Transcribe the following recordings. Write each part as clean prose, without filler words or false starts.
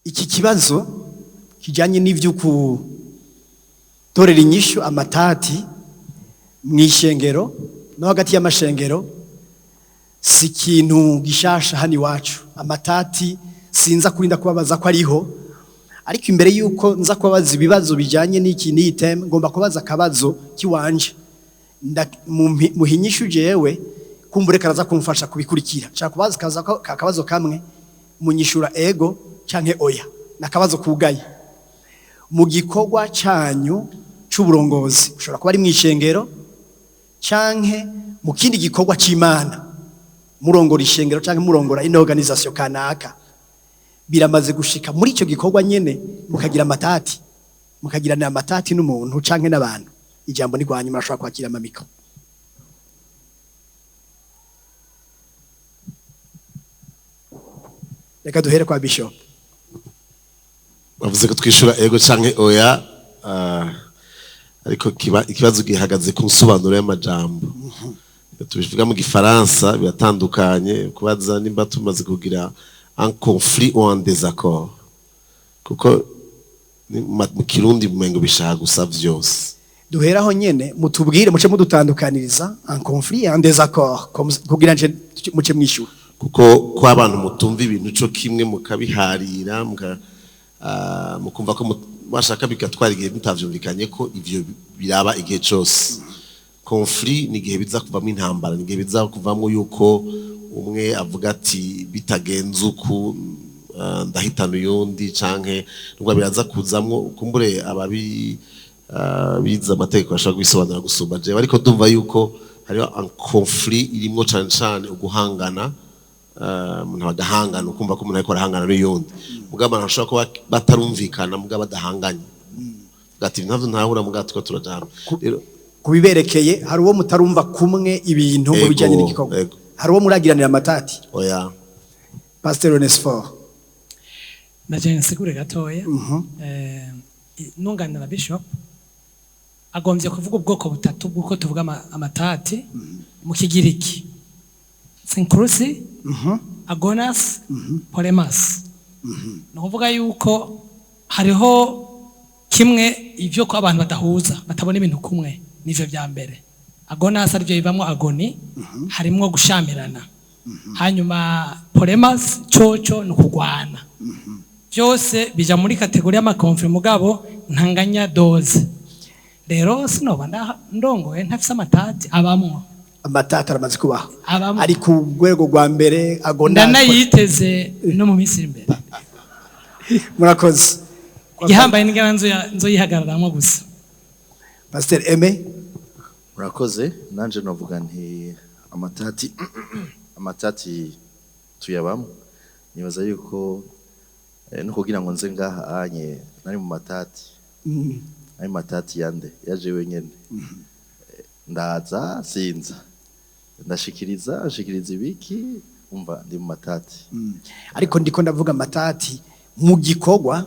Iki kibazo kijanye n'ivyo kutorera inyishu amatati mw'ishengero no hagati y'amashengero si ikintu gishasha hano iwacu. Amatati sinza kurinda kubabaza ko ariho, ariko imbere yuko nza kubabaza ibibazo bijanye n'iki n'iyi thème, ngomba kubaza akabazo kiwanje. Muhinyishu jewe kumbure karaza kumfasha kubikurikira. Nshaka kubaza akabazo kamwe, munyishura ego canke oya. Nakabazo kugaye. Mu gikorwa canyu c'uburongozi, ushobora kuba ari mw'ishengero canke mu kindi gikorwa c'Imana, murongora ishengero canke murongora ino organisation kanaka, biramaze gushika muri ico gikorwa nyene mukagira amatati, mukagirana amatati n'umuntu canke n'abantu? Ijambo ni rwanyu, murashobora kwakira ama micro. Reka duhere kwa Bishop. Bavuze ko twishura ego canke oya, ariko ikibazo gihagaze ku nsobanuro y'amajambo. Iyo tubivuga mu gifaransa biratandukanye, kubaza nimba tumaze kugira un conflit ou un désaccord, kuko mu Kirundi mumengo bishaka gusa vyose. Duheraho nyene, mutubwire, muce mudutandukaniriza un conflit et un désaccord, kugira nje muce mwishura. Kuko ko abantu mutumva ibintu co kimwe, mukabiharira, mukumva ko washaka bigatwara igihe mutavyumvikanye, ko ivyo biraba igihe cose. Conflit ni igihe biza kuvamo intambara, ni igihe biza kuvamo yuko umwe avuga ati bitagenze uku, ndahitana uyundi, canke nubwo biraza kuzamwo kumbure ababi bize amategeko bashobora kubisobanura gusumba jewe. Ariko ndumva yuko hariho un conflit irimwo cane cane uguhangana, umuntu bagahangana, ukumva ko umuntu ariko arahangana n'uyundi. Mugabo abantu bashobora kuba batarumvikana mugabo badahanganye, ati ntavyo ntahura, mugabo turiko turaja hamwe rero. Kubiberekeye, hari uwo mutarumva kumwe ibintu mu Ego, bijanye n'igikorwa? Ego. Hari uwo muragiranira amatati? Oya. Pasteur Onesphore. Naje nsigure gatoya. Nunganira Bishop, agombye kuvuga ubwoko butatu bw'uko tuvuga amatati mu Kigiriki: synkrusi, agonas, polemas. Ni ukuvuga yuko hariho kimwe ivyo ko abantu badahuza, batabona ibintu kumwe, nivyo vya mbere. Agonas arivyo bivamwo agonie, harimwo gushamirana. Hanyuma polemas coco ni ukugwana. Byose bija muri catégorie y'ama conflits, mugabo ntanganya dose. Rero sinoba ndongoye ntafise amatati, abamwo. Amatati aramaze kubaho? Abamwo. Ari ku rwego rwa mbere agona? Ndanayiteze no mu minsi iri imbere. Murakoze. Igihambaye n'ingana nzoyihagararamwo gusa. Pasteur Aimé. Murakoze. Nanje novuga nti amatati tuyabamo. Nibaza yuko no kugira ngo nze ngaha anye nari mu matati, nari mu matati yande yaje wenyene. Ndaza sinza ndashikiriza nshikiriza ibiki, umva ndi mu matati. Ariko ndiko ndavuga amatati mu gikorwa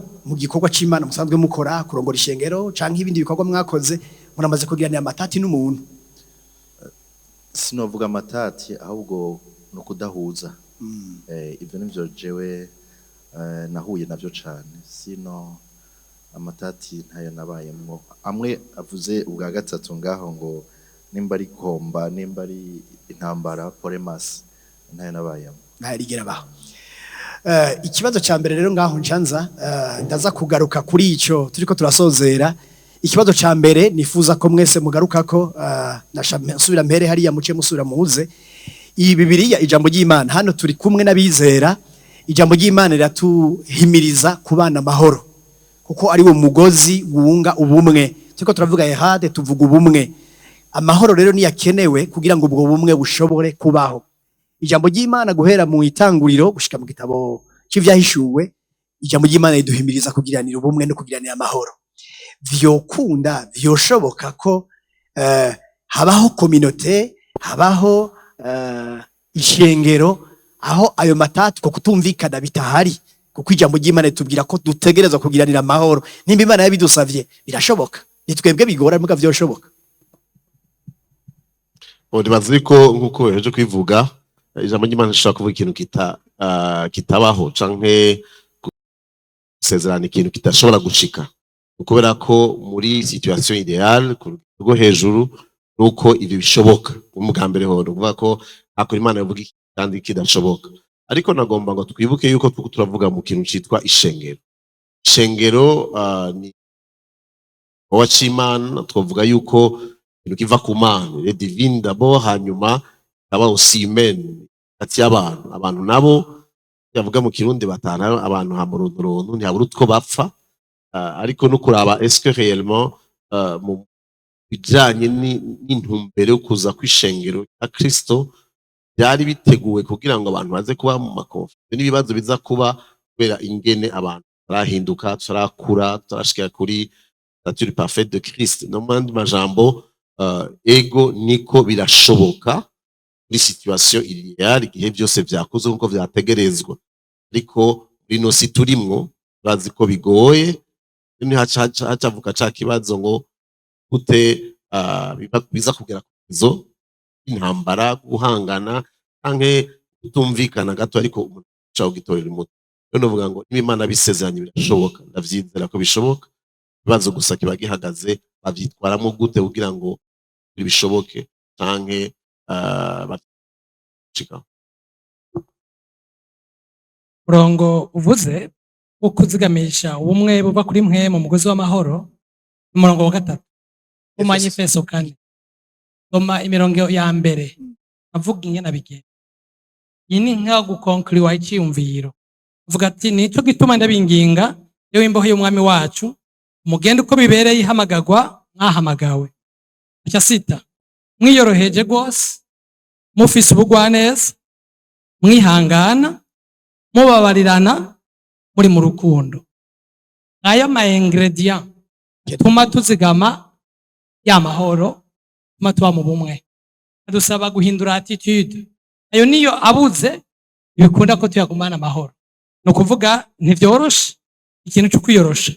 c'Imana musanzwe mukora, kurongora ishengero canke ibindi bikorwa mwakoze, muramaze kugiranira amatati n'umuntu? Sinovuga amatati, ahubwo ni ukudahuza. Ibyo nivyo jewe nahuye navyo cane. Sino amatati ntayo nabayemwo. Amwe avuze ubwa gatatu ngaho ngo nimba ari combat, nimba ari intambara, polemas, ntayo nabayemwo. Ntarigera baho. Ikibazo ca mbere rero ngaho ncanza, ndaza kugaruka kuri ico turiko turasozera. Ikibazo ca mbere nifuza ko mwese mugarukako, nsubira mpere hariya muce musubira muze. Iyi Bibiliya, ijambo ry'Imana, hano turi kumwe n'abizera. Ijambo ry'Imana riratuhimiriza kubana amahoro, kuko ari wo mugozi wunga ubumwe. Turiko turavuga ehade, tuvuga ubumwe. Amahoro rero niyakenewe kugira ngo ubwo bumwe bushobore kubaho. Ijambo ry'Imana guhera mu Itanguriro gushika mu gitabo c'Ivyahishuwe, ijambo ry'Imana riduhimiriza kugiranira ubumwe no kugiranira amahoro. Vyokunda, vyoshoboka ko habaho communauté, habaho ishengero aho ayo matati ko kutumvikana bitahari? Kuko ijambo ry'Imana ritubwira ko dutegerezwa kugiranira amahoro. Nimba Imana yabidusavye, birashoboka. Ni twebwe bigora, muga vyoshoboka. Nibaza yuko nkuko uhejeje kwivuga, ijambo ry'Imana rishobora kuvuga ikintu kitabaho canke Gusezerana ikintu kidashobora gushika, kubera ko muri situation idéale, ku rugero rwo hejuru, nuko ibi bishoboka. Ubwa mbere ho ukuvuga ko hakora Imana yavuga iki kandi kidashoboka. Ariko nagomba ngo twibuke yuko turiko turavuga mu kintu citwa ishengero. Ishengero ni wowe c'Imana. Twavuga yuko ikintu kiva ku Mana, le divine d'abord, hanyuma ikaba aussi humaine, hagati y'abantu. Abantu nabo, yavuga mu Kirundi, batana abantu hamurunturuntu, ntihabura utwo bapfa. Ariko no kuraba est-ce que réellement mu bijanye n'intumbero yo kuza kw'ishengero ya Kristo byari biteguwe kugira ngo abantu baze kuba mu ma conflits n'ibibazo biza kuba kubera ingene abantu tarahinduka, tutarakura, tutarashikira kuri stature parfaite de Christ. No mu yandi majambo, ego, niko birashoboka muri situation idéale, igihe byose vyakozwe nkuko vyategerezwa. Ariko muri ino si turimwo, bazi ko bigoye. Ni hacavuka ca kibazo ngo gute biza kugera ku intambara, guhangana canke kutumvikana gato, ariko umuntu ashobora kugitorera umuti. Rero novuga ngo niba Imana bisezeranye, birashoboka, ndavyizera ko bishoboka. Ikibazo gusa kiba gihagaze, bavyitwaramo gute kugira ngo bishoboke canke bashikaho? Murongo uvuze wo kuzigamisha ubumwe buva kuri mwe mu mugozi w'amahoro, umurongo wa gatatu mu Efeso 4. Soma imirongo ya mbere, avuga ingene bigenda. Iyi ni nka gukonkuriwa icyiyumviro. Avuga ati: "Nico gituma ndabinginga, yewe imbohe y'Umwami wacu, mugende uko bibereye ihamagagwa mwahamagawe." Aca sita: "Mwiyoroheje rwose, mufise ubugwaneza, mwihangana, mubabarirana, muri mu rukundo." Ayo ma ingrédients atuma tuzigama ya mahoro, atuma tuba mu bumwe, adusaba guhindura attitude. Ayo niyo abuze, ntibikunda ko tuyagumana amahoro. Ni ukuvuga ntivyoroshe, ikintu cyo kwiyorosha,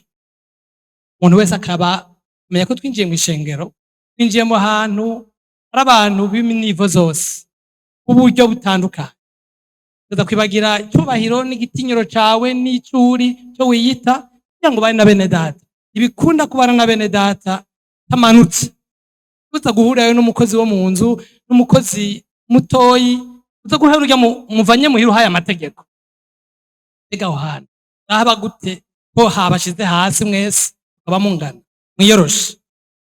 umuntu wese akaba amenya ko twinjiye mu ishengero, twinjiye mu hantu hari abantu b'iminivo zose, b'uburyo butandukanye. Tuza kwibagira icyubahiro n'igitinyiro cawe n'icuri cyo wiyita kugira ngo ubane na bene data. Ntibikunda kubana na bene data tamanutse. Uza guhurirayo n'umukozi wo mu nzu, n'umukozi mutoyi, uza guhera urya muvanye muhira uhaye amategeko. Mbega aho hantu haba gute ko habashize hasi mwese mukaba mungana? Mwiyoroshe,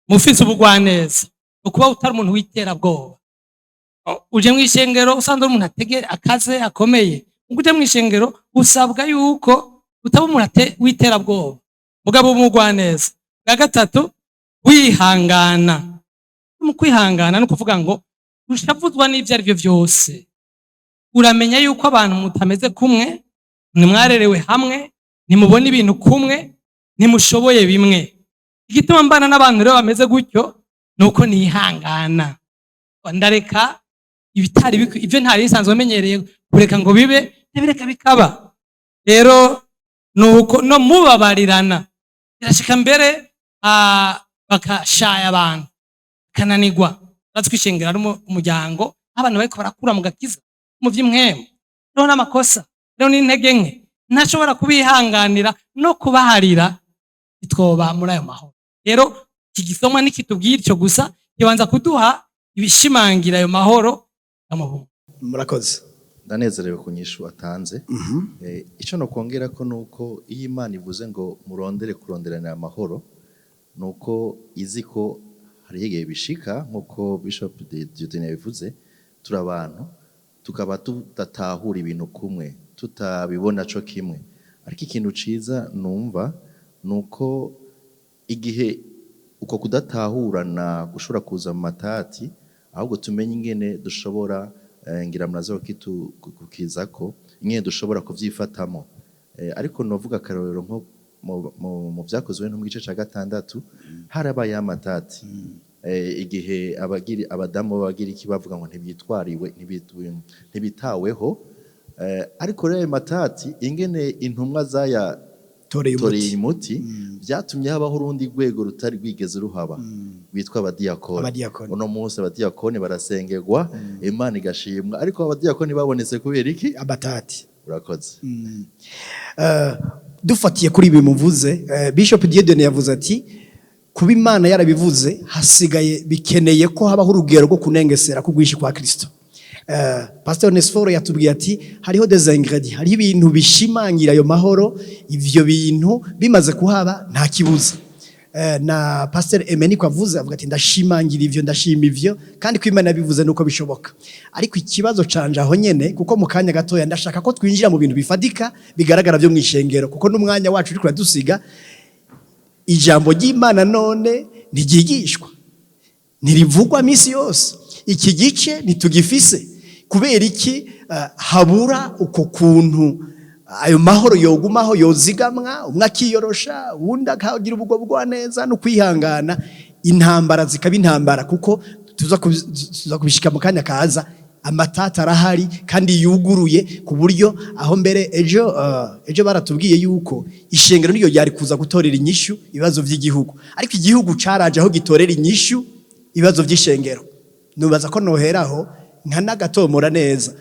mufise ubugwaneza, ukuba utari umuntu w'iterabwoba. Uje mw'ishengero usanzwe uri umuntu atege akaze akomeye, ubwo uje mw'ishengero usabwa yuko utaba umuntu w'iterabwoba, mugabo umugwaneza. Bwa gatatu, wihangana. Mu kwihangana ni ukuvuga ngo ushavuzwa n'ibyo ari byo byose. Uramenya yuko abantu mutameze kumwe, ntimwarerewe hamwe, ntimubona ibintu kumwe, ntimushoboye bimwe. Igituma mbana n'abantu rero bameze gutyo ni uko nihangana, ndareka ibitari ibyo ntari bisanzwe menyereye kureka ngo bibe, ndabireka bikaba. Rero nuko no mubabarirana. Birashika mbere bakashaya abantu bakananigwa. Baratwishengera ari umuryango, abantu bariko barakura mu gakiza, mu vy'impwemu. Rero n'amakosa, rero n'intege nke, ntashobora kubihanganira no kubaharira, twoba muri ayo mahoro. Rero iki gisomwa ntikitubwira ico gusa, kibanza kuduha ibishimangira ayo mahoro y'amabumwe. Murakoze. Ndanezerewe ku nyishu atanze. Icyo nokongera ko nuko iyo Imana ivuze ngo murondere kuronderana amahoro, nuko izi ko hariho igihe bishika, nk'uko Bishop Dieudonné yabivuze, turi abantu, tukaba tudatahura ibintu kumwe, tutabibona co kimwe. Ariko ikintu ciza numva nuko igihe uko kudatahurana gushobora kuza mu matati, ahubwo tumenye ingene dushobora ngira muraza kukizako, ingene dushobora kuvyifatamo. Ariko novuga akarorero nko mu Vyakozwe no mu gice ca gatandatu, harabaye amatati igihe abagiri abadamu b'Abagiriki bavuga ngo ntibitwariwe, ntibitaweho. Ariko rero ayo matati, ingene intumwa zaya toreye toreye umuti, umuti, byatumye habaho urundi rwego rutari rwigeze ruhaba, rwitwa abadiyakoni. Abadiyakoni. Uno munsi abadiyakoni barasengerwa, Imana igashimwa. Ariko abadiyakoni babonetse kubera iki? Abatati. Urakoze. Dufatiye kuri ibi muvuze, Bishop Dieudonné yavuze ati kuba Imana yarabivuze, hasigaye bikeneye ko habaho urugero rwo kunengesera kugwishi kwa Kristo. Pastor Onesphore yatubwiye ati hariho des ingrédients, hariho ibintu bishimangira ayo mahoro. Ivyo bintu bimaze kuhaba, nta kibuza. Na Pastor Emeniko avuze, avuga ati ndashimangira ivyo, ndashima ivyo, kandi ko Imana yabivuze nuko bishoboka. Ariko ikibazo canje aho nyene, kuko mu kanya gatoya ndashaka ko twinjira mu bintu bifatika bigaragara byo mwishengero, kuko n'umwanya wacu uriko uradusiga. Ijambo ry'Imana none ntiryigishwa, ntirivugwa misi yose, iki gice ntitugifise. Kubera iki habura uko kuntu ayo mahoro yogumaho, yozigamwa, umwe akiyorosha, uwundi akagira ubwo bugwa neza no kwihangana, intambara zikaba intambara? Kuko tuza kubishika mu kanya kaza. Amatata arahari kandi yuguruye, ku buryo aho mbere ejo baratubwiye yuko ishengero niyo ryari kuza gutorera inyishu ibibazo by'igihugu, ariko igihugu caraje aho gitorera inyishu ibibazo by'ishengero. Nubaza ko noheraho nkanagatomora neza.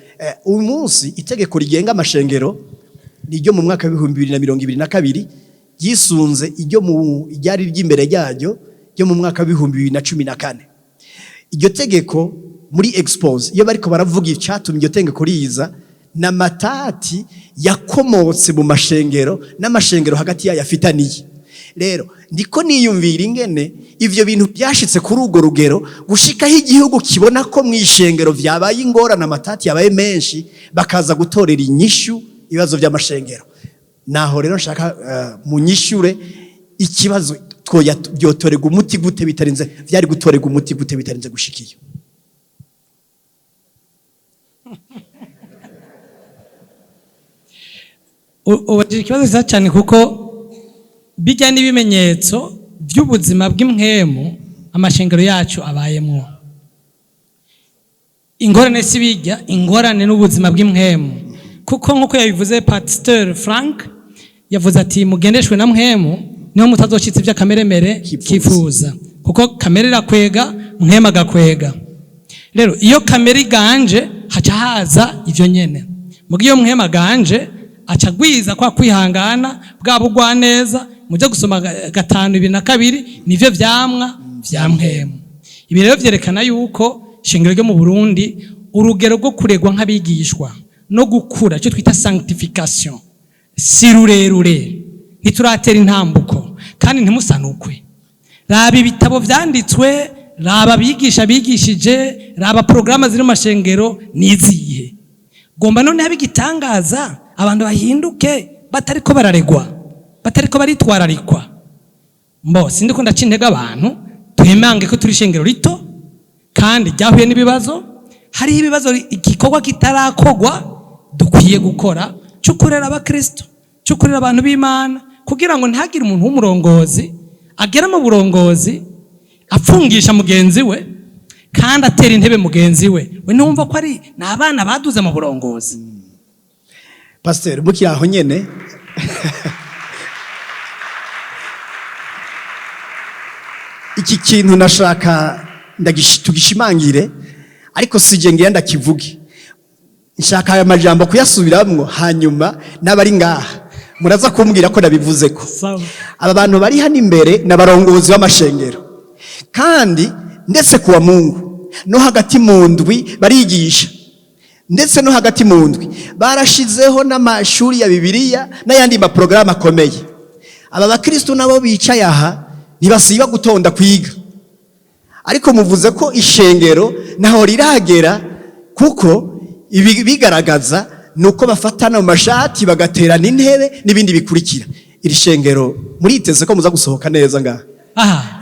Uyu munsi itegeko rigenga amashengero niryo mu mwaka wa 2022 ryisunze iryo mu ryari ry'imbere ryaryo ryo mu mwaka wa 2014. Iryo tegeko muri exposé, iyo bariko baravuga icyatumye iryo tegeko riza, n'amatati yakomotse mu mashengero n'amashengero hagati yayo afitaniye. Rero ndiko niyumvira ingene ivyo bintu byashitse kuri urwo rugero, gushikaho igihugu kibona ko mu ishengero vyabaye ingorane, amatati yabaye menshi, bakaza gutorera inyishu ibibazo by'amashengero. Naho rero nshaka munyishure ikibazo: twoya byotorerwa umuti gute bitarinze, vyari gutorerwa umuti gute bitarinze gushika iyo? Ubajije ikibazo cyiza cyane, kuko bijya n'ibimenyetso by'ubuzima bw'impwemu amashengero yacu abayemwo. Ingorane si bijya, ingorane n'ubuzima bw'impwemu, kuko nk'uko yabivuze Pasteur Frank, yavuze ati mugendeshwe na mpwemu, niho mutazocitse iby'akameremere Kifuza. Kifuza, kuko kamere irakwega, mpwemu agakwega. Rero iyo kamere iganje, haca haza ivyo nyene. Muga iyo mpwemu aganje, aca agwiza kwa kwihangana, bwa bugwaneza. Mujye gusoma 5:22, nivyo vyamwa vya mpwemu. Ibi rero vyerekana yuko ishengero ryo mu Burundi, urugero rwo kuregwa nk'abigishwa no gukura, icyo twita sanctification, si rurerure, ntituratera intambuko. Kandi ntimusanukwe, raba ibitabo vyanditswe, raba abigisha bigishije, raba porogaramu ziri mu mashengero nizihe. Gomba none habe igitangaza, abantu bahinduke batariko bararegwa, batariko baritwararikwa. Mbo sindiko ndaca intege abantu. Twemange ko turi ishengero rito kandi ryahuye n'ibibazo. Hariho ibibazo, igikorwa kitarakorwa dukwiye gukora cyo kurera abakristo, cyo kurera abantu b'Imana, kugira ngo ntihagire umuntu w'umurongozi agera mu burongozi apfungisha mugenzi we kandi atera intebe mugenzi we. We ntumva ko ari ni abana baduze mu burongozi. Pasteur, mukiri aho nyene, iki kintu nashaka tugishimangire, ariko sije ngira ndakivuge. Nshaka aya majambo kuyasubiramwo, hanyuma n'abari ngaha muraza kumbwira ko nabivuze ko Sawa. aba bantu bari hano imbere n'abarongozi b'amashengero, kandi ndetse kuwa Mungu no hagati mu ndwi barigisha, ndetse no hagati mu ndwi barashizeho n'amashuri ya Bibiliya n'ayandi maporogaramu akomeye. Aba bakristo nabo bicaye aha ntibasiba gutonda kwiga, ariko muvuze ko ishengero naho riragera, kuko ibi bigaragaza ni uko bafatana mu mashati, bagaterana intebe n'ibindi bikurikira. Iri shengero muriteze ko muza gusohoka neza ngaha? Aha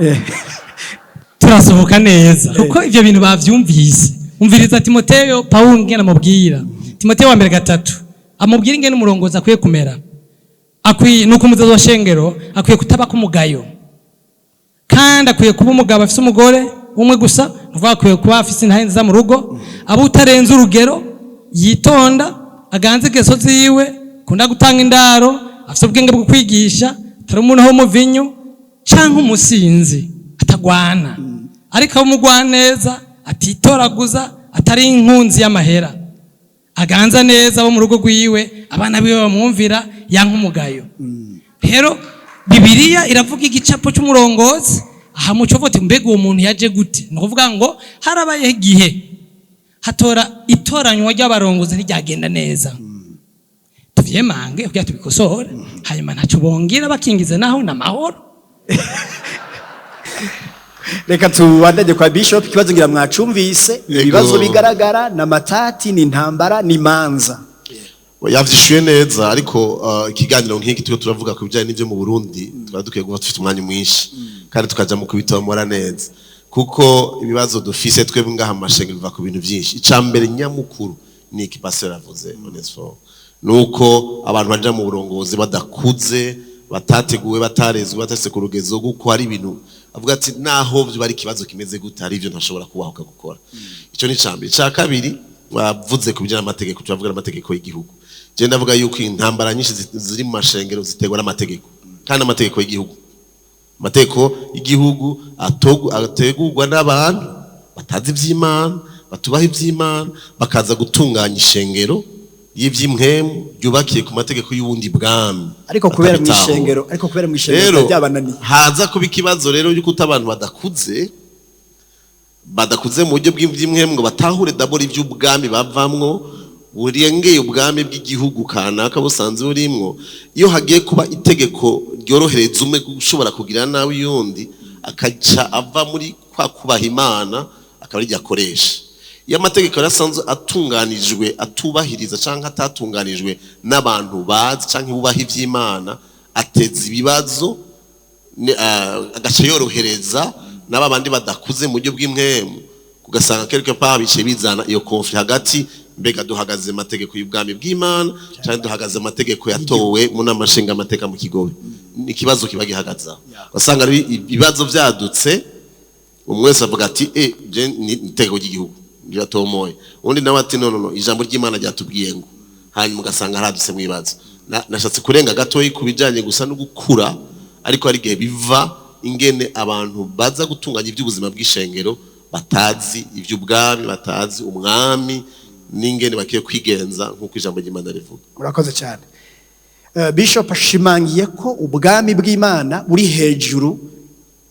turasohoka neza, kuko ivyo bintu bavyumvise. Umviriza Timoteyo, Pawulo ingene amubwira, Timoteyo wa mbere 3, amubwira ingene umurongozi akwiye kumera. Akwiye nuko umuzozi wa shengero akwiye kutaba kumugayo, kandi akwiye kuba umugabo afise umugore umwe gusa, nukuvuga akwiye kuba afise intahe nziza mu rugo, aba utarenze urugero, yitonda, aganze ingeso ziwe, akunda gutanga indaro, afise ubwenge bwo kwigisha, atari umuntu w'umuvinyu canke umusinzi, atagwana, ariko abe umugwaneza, atitoraguza, atari inkunzi y'amahera, aganza neza abo mu rugo rwiwe, abana biwe bamwumvira, yanka umugayo. Rero Bibiliya iravuga igicapo cy'umurongozi. Aha muco uvuga uti: "Mbega uwo muntu yaje gute?" Ni ukuvuga ngo harabayeho igihe hatora itoranywa ry'abarongozi ntiryagenda neza. Tuvyemange kugira tubikosore, hanyuma ntacyo bongera bakingiza naho n'amahoro. Reka tubandanye kwa bishop. Ikibazo ngira mwacumvise. Yego. Ibibazo bigaragara na matati, ni intambara, ni manza. Yavyishuye neza, ariko ikiganiro nk'iki turiko turavuga ku bijanye n'ivyo mu Burundi, tukaba dukwiye kuba dufite umwanya mwinshi kandi tukaja mu kubitomora neza, kuko ibibazo dufise twebwe ngaha mu mashengero biva ku bintu vyinshi. Ica mbere nyamukuru ni iki pasteur avuze, Onesphore, nuko abantu baja mu burongozi badakuze, batateguwe, batarezwe, batase ku rugezo, kuko hari ibintu avuga ati naho vyo bari ikibazo kimeze gute, hari ivyo ntashobora kubahuka gukora. Ico ni ica mbere. Ica kabiri, wavuze ku bijyanye n'amategeko, turavuga n'amategeko y'igihugu. Je ndavuga yuko intambara nyinshi ziri mu mashengero ziterwa n'amategeko, kandi amategeko y'igihugu, amategeko y'igihugu ategurwa n'abantu batazi iby'Imana, batubaha iby'Imana, bakaza gutunganya ishengero y'iby'impwemu ryubakiye ku mategeko y'ubundi bwami. Ariko kubera mu batabitahura. ishengero, ariko kubera mu ishengero Rero byabananiye. haza kuba ikibazo rero yuko abantu badakuze, badakuze mu buryo bw'iby'impwemu, ngo batahure d'abord iby'ubwami bavamwo burengeye ubwami bw'igihugu kanaka busanzwe burimwo. Iyo hagiye kuba itegeko ryorohereza umwe ushobora kugira nabi uyundi, akaca ava muri kwa kubaha Imana, akaba ariryo akoresha. Iyo amategeko yari asanzwe atunganijwe atubahiriza cyangwa atatunganijwe n'abantu bazi cyangwa bubaha iby'Imana, ateza ibibazo, agaca yorohereza n'aba bandi badakuze mu buryo bw'impwemu, ugasanga quelque part bicaye bizana iyo conflit hagati: mbega duhagaze mu mategeko y'ubwami bw'Imana cyangwa duhagaze mu mategeko yatowe mu nama nshingamateka mu Kigobe? Ni ikibazo kiba gihagaze aho. Ugasanga ari ibibazo byadutse, umwe wese avuga ati: "Eh, je ni itegeko ry'igihugu riratomoye," undi nawe ati: "No, no, no, ijambo ry'Imana ryatubwiye ngo." Hanyuma ugasanga haradutse mu ibibazo. Nashatse kurenga gatoyi ku bijyanye gusa no gukura, ariko hari igihe biva ingene abantu baza gutunganya iby'ubuzima bw'ishengero batazi iby'ubwami, batazi umwami n'ingene bakwiye kwigenza nk'uko ijambo ry'Imana rivuga. Murakoze cyane. Bishop ashimangiye ko ubwami bw'Imana buri hejuru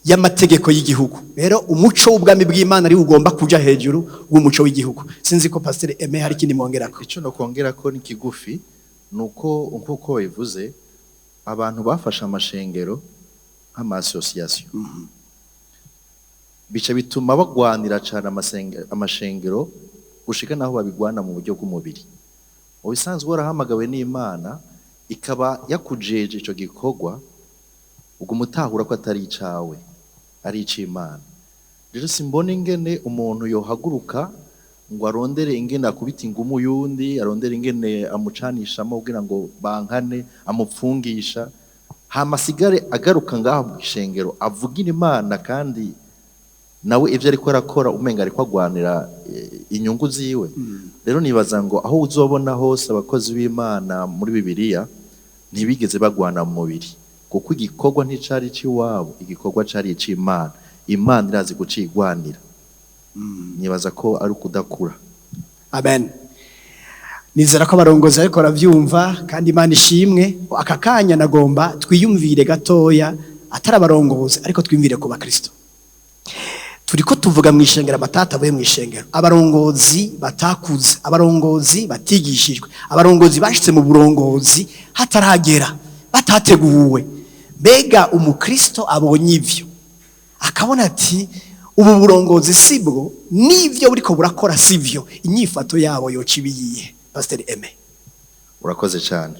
y'amategeko y'igihugu. Rero umuco w'ubwami bw'Imana ari ugomba kuja hejuru w'umuco w'igihugu. Sinzi ko Pasteur Aime hari ikindi mwongerako. Icyo nokongera ko ni kigufi, ni uko nk'uko bivuze, abantu bafashe amashengero nk'ama association, bica bituma bagwanira cyane amashengero gushika naho babigwana mu buryo bw'umubiri. Mu bisanzwe warahamagawe n'Imana, ikaba yakujeje ico gikorwa, uguma utahura ko atari icawe, ari ic'Imana. Rero simbona ingene umuntu yohaguruka ngo arondere ingene akubita ingumu yundi, arondere ingene amucanishamo kugira ngo bankane, amupfungisha, hama asigare agaruka ngaho mu ishengero avugira Imana, kandi nawe ivyo ariko arakora umenga ariko agwanira inyungu ziwe. Rero nibaza ngo aho uzobona hose abakozi b'Imana muri Bibiliya ntibigeze bagwana mu mubiri, kuko igikorwa nticari iciwabo, igikorwa cari ic'Imana. Imana irazi kucigwanira. Nibaza ko ari ukudakura. Amen. Nizera ko abarongozi ariko baravyumva, kandi Imana ishimwe. Aka kanya nagomba twiyumvire gatoya, atari abarongozi, ariko twiyumvire ku bakristo. Turiko tuvuga mu ishengero, amatata avuye mu ishengero, abarongozi batakuze, abarongozi batigishijwe, abarongozi bashitse mu burongozi hataragera, batateguwe. Mbega umukristo abonye ivyo, akabona ati ubu burongozi sibwo, n'ivyo buriko burakora sivyo, inyifato yabo yoca ibiyihe? Pasteur Aime. Urakoze cyane.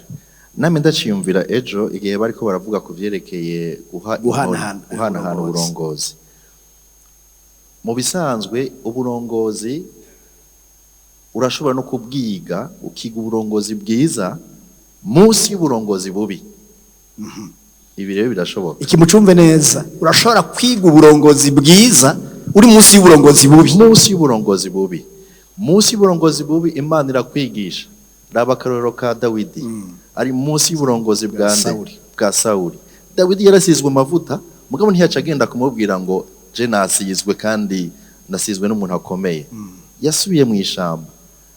Namwe ndaciyumvira ejo igihe bariko baravuga ku vyerekeye guha Guhanahana guhanahana uburongozi. Uburongozi, mu bisanzwe uburongozi urashobora no kubwiga, ukiga uburongozi bwiza munsi y'uburongozi bubi. Ibi rero birashoboka. Iki mucumve neza: urashobora kwiga uburongozi bwiza uri munsi y'uburongozi bubi. Munsi y'uburongozi bubi, munsi y'uburongozi bubi Imana irakwigisha. Raba akarorero ka Dawidi ari munsi y'uburongozi bwa nde? Sawuli. Bwa Sawuli. Dawidi yarasizwe amavuta, mugabo ntiyaca agenda kumubwira ngo je nasizwe kandi nasizwe n'umuntu akomeye. Yasubiye mu ishamba,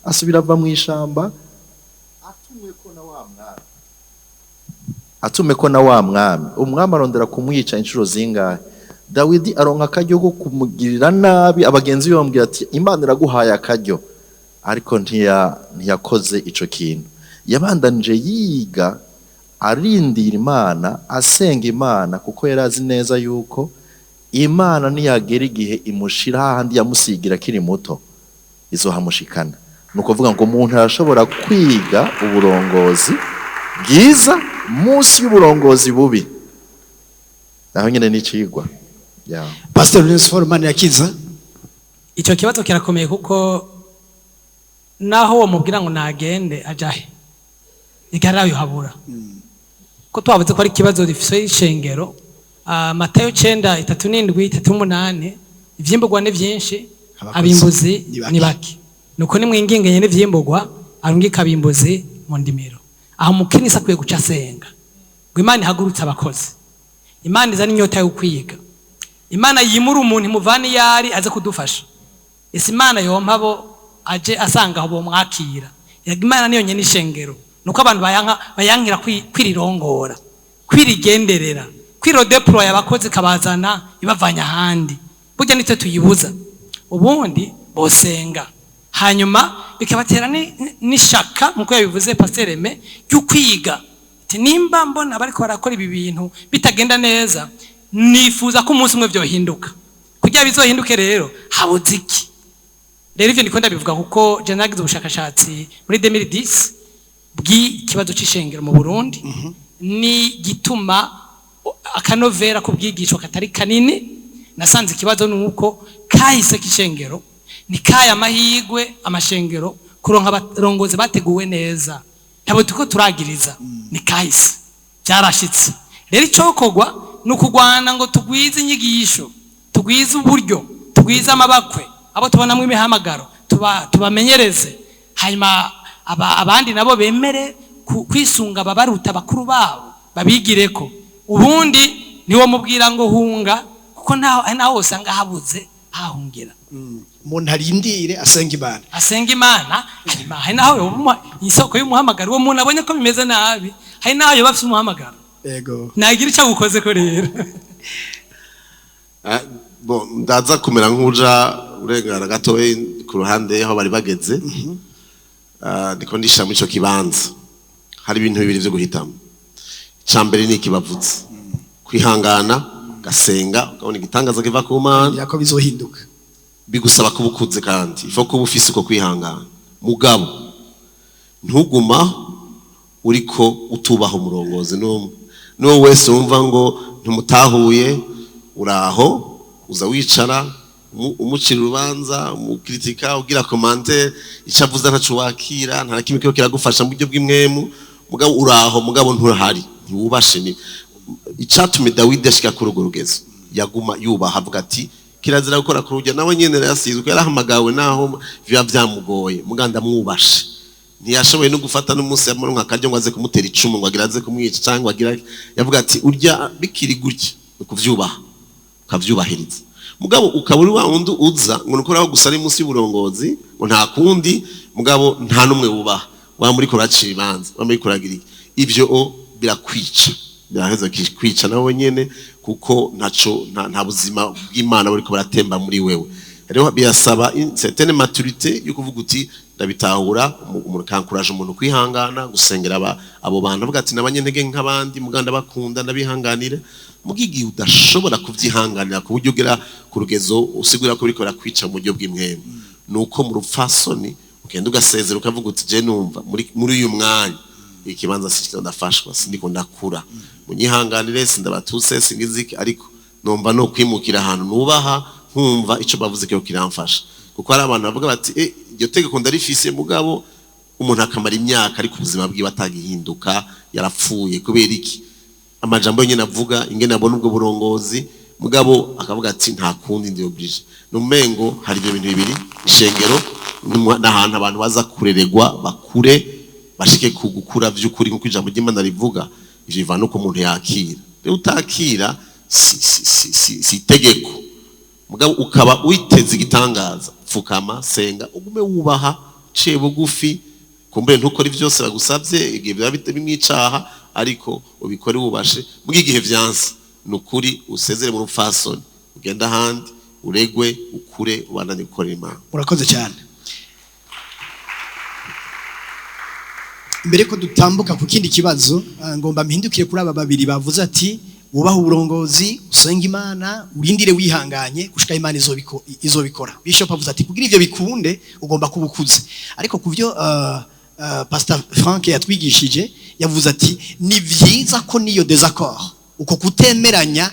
asubira ava mu ishamba atumwe ko na wa mwami. Atume ko na wa mwami, umwami arondera kumwica inshuro zingahe? Dawidi aronka akaryo ko kumugirira nabi. Abagenzi be bamubwira ati: "Imana iraguhaye akaryo," ariko ntiyakoze ico kintu. Yabandanije yiga, arindira Imana, asenga Imana, kuko yari azi neza yuko Imana niyagera igihe imushira hahandi yamusigira akiri muto, izohamushikana. Ni ukuvuga ngo umuntu arashobora kwiga uburongozi bwiza munsi y'uburongozi bubi. Naho nyine n'icigwa. Yeah. Pastor Onesphore Manirakiza. Icyo kibazo kirakomeye, kuko naho uwo mubwira ngo nagende ajahe igarayuhabura, ko twavuze ko ari ikibazo gifise ishengero. Matayo 9:37, 38: "Ivyimburwa ni vyinshi, abakozi abimbuzi ni bake." Ni bake. Nuko nimwingingenye n'ivyimbugwa arungika abimbuzi mu ndimiro. Aho umukinisi akwiye guca asenga ngo Imana ihagurutse abakozi, Imana izane inyota yo kwiga, Imana yimura umuntu imuvane iyo ari aze kudufasha. Ese Imana yompa abo aje asanga aho bomwakira? Erega Imana niyo nyene ishengero, nuko abantu bayanka, bayankira kwirirongora, kwirigenderera, kwirodeploya abakozi, ikabazana ibavanye ahandi. Burya nitwe tuyibuza. Ubundi bosenga, hanyuma bikabatera n'ishaka, nkuko yabivuze Pasteur Aimé, ryo kwiga. Ati: "Nimba mbona bariko barakora ibi bintu bitagenda neza, nifuza ko umunsi umwe vyohinduka. Kugira bizohinduke rero habuze iki?" Rero ivyo ndiko ndabivuga kuko je nagize ubushakashatsi muri 2010 bw'ikibazo c'ishengero mu Burundi, ni gituma akanovera k'ubwigishwa katari kanini. Nasanze ikibazo nuko kahise k'ishengero ni kaya amahigwe amashengero kuronka abarongozi bateguwe neza. Ntabwo turiko turagiriza, ni kahise, byarashitse. Rero icokorwa ni ukugwana ngo tugwize inyigisho, tugwize uburyo, tugwize amabakwe, abo tubonamo imihamagaro tubamenyereze, hanyuma abandi nabo bemere kwisunga ababaruta, bakuru babo, babigireko. Ubundi niwo mubwira ngo hunga, kuko naho usanga habuze hahungira. Umuntu arindire, asenga Imana. Asenga Imana, hanyuma hari naho yoba isoko y'umuhamagaro. Uwo muntu abonye ko bimeze nabi, hari naho yoba afise umuhamagaro. Nagira icyo agukoze ko rero. Bon, ndaza kumera nk'uja urengana gatoya ku ruhande aho bari bageze. Ndiko ndishira muri ico kibanza. Hari ibintu bibiri vyo guhitamo. Ica mbere ni ikibavutse: kwihangana, ugasenga, ukabona igitangaza kiva ku Mana. Ko bizohinduka. Bigusaba kuba ukuze, kandi ifo kuba ufise uko kwihangana. Mugabo ntuguma uriko utubaha umurongozi n'umwe n'uwo wese wumva ngo ntumutahuye. Uraho uza wicara umucira urubanza, umukritika, ugira commentaire, icyo avuze ntaco wakira, nta na kimwe kiriko kiragufasha mu buryo bw'imwemu. Mugabo uraho, mugabo nturahari, ntiwubashe. Ni icatumye Dawidi ashika kuri urwo rugezo, yaguma yubaha, avuga ati: "Kirazira gukora ku rujya." Nawe nyene yarasizwe, yarahamagawe, naho biba byamugoye, muganda mwubashe. Ntiyashoboye no gufata n'umunsi yamuronka akaryo ngo aze kumutera icumu, ngo agira aze kumwica cyangwa agira. Yavuga ati: "Urya bikiri gutya." Ni ukuvyubaha, ukavyubahiriza. Mugabo ukaba uri wa wundi uza ngo nukoraho gusa ari munsi y'uburongozi, ngo nta kundi, mugabo nta n'umwe wubaha, wa muri kuracira ibanza, wa muri kuragira iki. Ivyo o birakwica, biraheza kwica nawe nyene, kuko ntaco nta buzima bw'Imana buriko buratemba muri wewe. Rero birasaba une certaine maturité yo kuvuga uti: "Ndabitahura." Umuntu kankuraje umuntu kwihangana, gusengera abo bantu, avuga ati: "Nabanyentege nk'abandi, muganda bakunda, ndabihanganire." Muga igihe udashobora kuvyihanganira ku buryo ugera ku rugezo usigura ko biriko birakwica mu buryo bw'imwemu, nuko mu rupfasoni ugenda ugasezera, ukavuga uti: "Je numva muri uyu mwanya ikibanza sikiko ndafashwa, sindiko ndakura, munyihanganire, sindabatuse, singize iki, ariko numva no kwimukira ahantu nubaha, nkumva ico bavuze kiyo kiramfasha." Kuko hari abantu bavuga bati: "Eh, iryo tegeko ndarifise," mugabo umuntu akamara imyaka, ariko ubuzima bwiwe atagihinduka, yarapfuye. Kubera iki? Amajambo yonyene avuga, ingene abona ubwo burongozi, mugabo akavuga ati: "Nta kundi, ndi obligé." Numengo hari ibyo bintu bibiri. Ishengero n'ahantu abantu baza kureregwa, bakure, bashike ku gukura vy'ukuri nk'uko ijambo ry'Imana rivuga. Ivyo bivana uko umuntu yakira. Rero utakira si itegeko, mugabo ukaba witeze igitangaza, pfukama, senga, ugume wubaha, ciye bugufi. Kumbure ntukore vyose bagusavye igihe biba birimwo icaha, ariko ubikore wubashe. Muga igihe vyanse, ni ukuri usezere mu rupfasoni, ugenda ahandi, uregwe, ukure, ubandanye gukorera Imana. Murakoze cyane. Mbere ko dutambuka ku kindi kibazo, ngomba mpindukire kuri aba babiri bavuze ati wubahe uburongozi, usenge Imana, urindire wihanganye gushika Imana izobikora. Bishop avuze ati kugira ivyo bikunde ugomba kuba ukuze. Ariko kuvyo Pastor Frank yatwigishije, yavuze ati ni vyiza ko niyo désaccord, uko kutemeranya,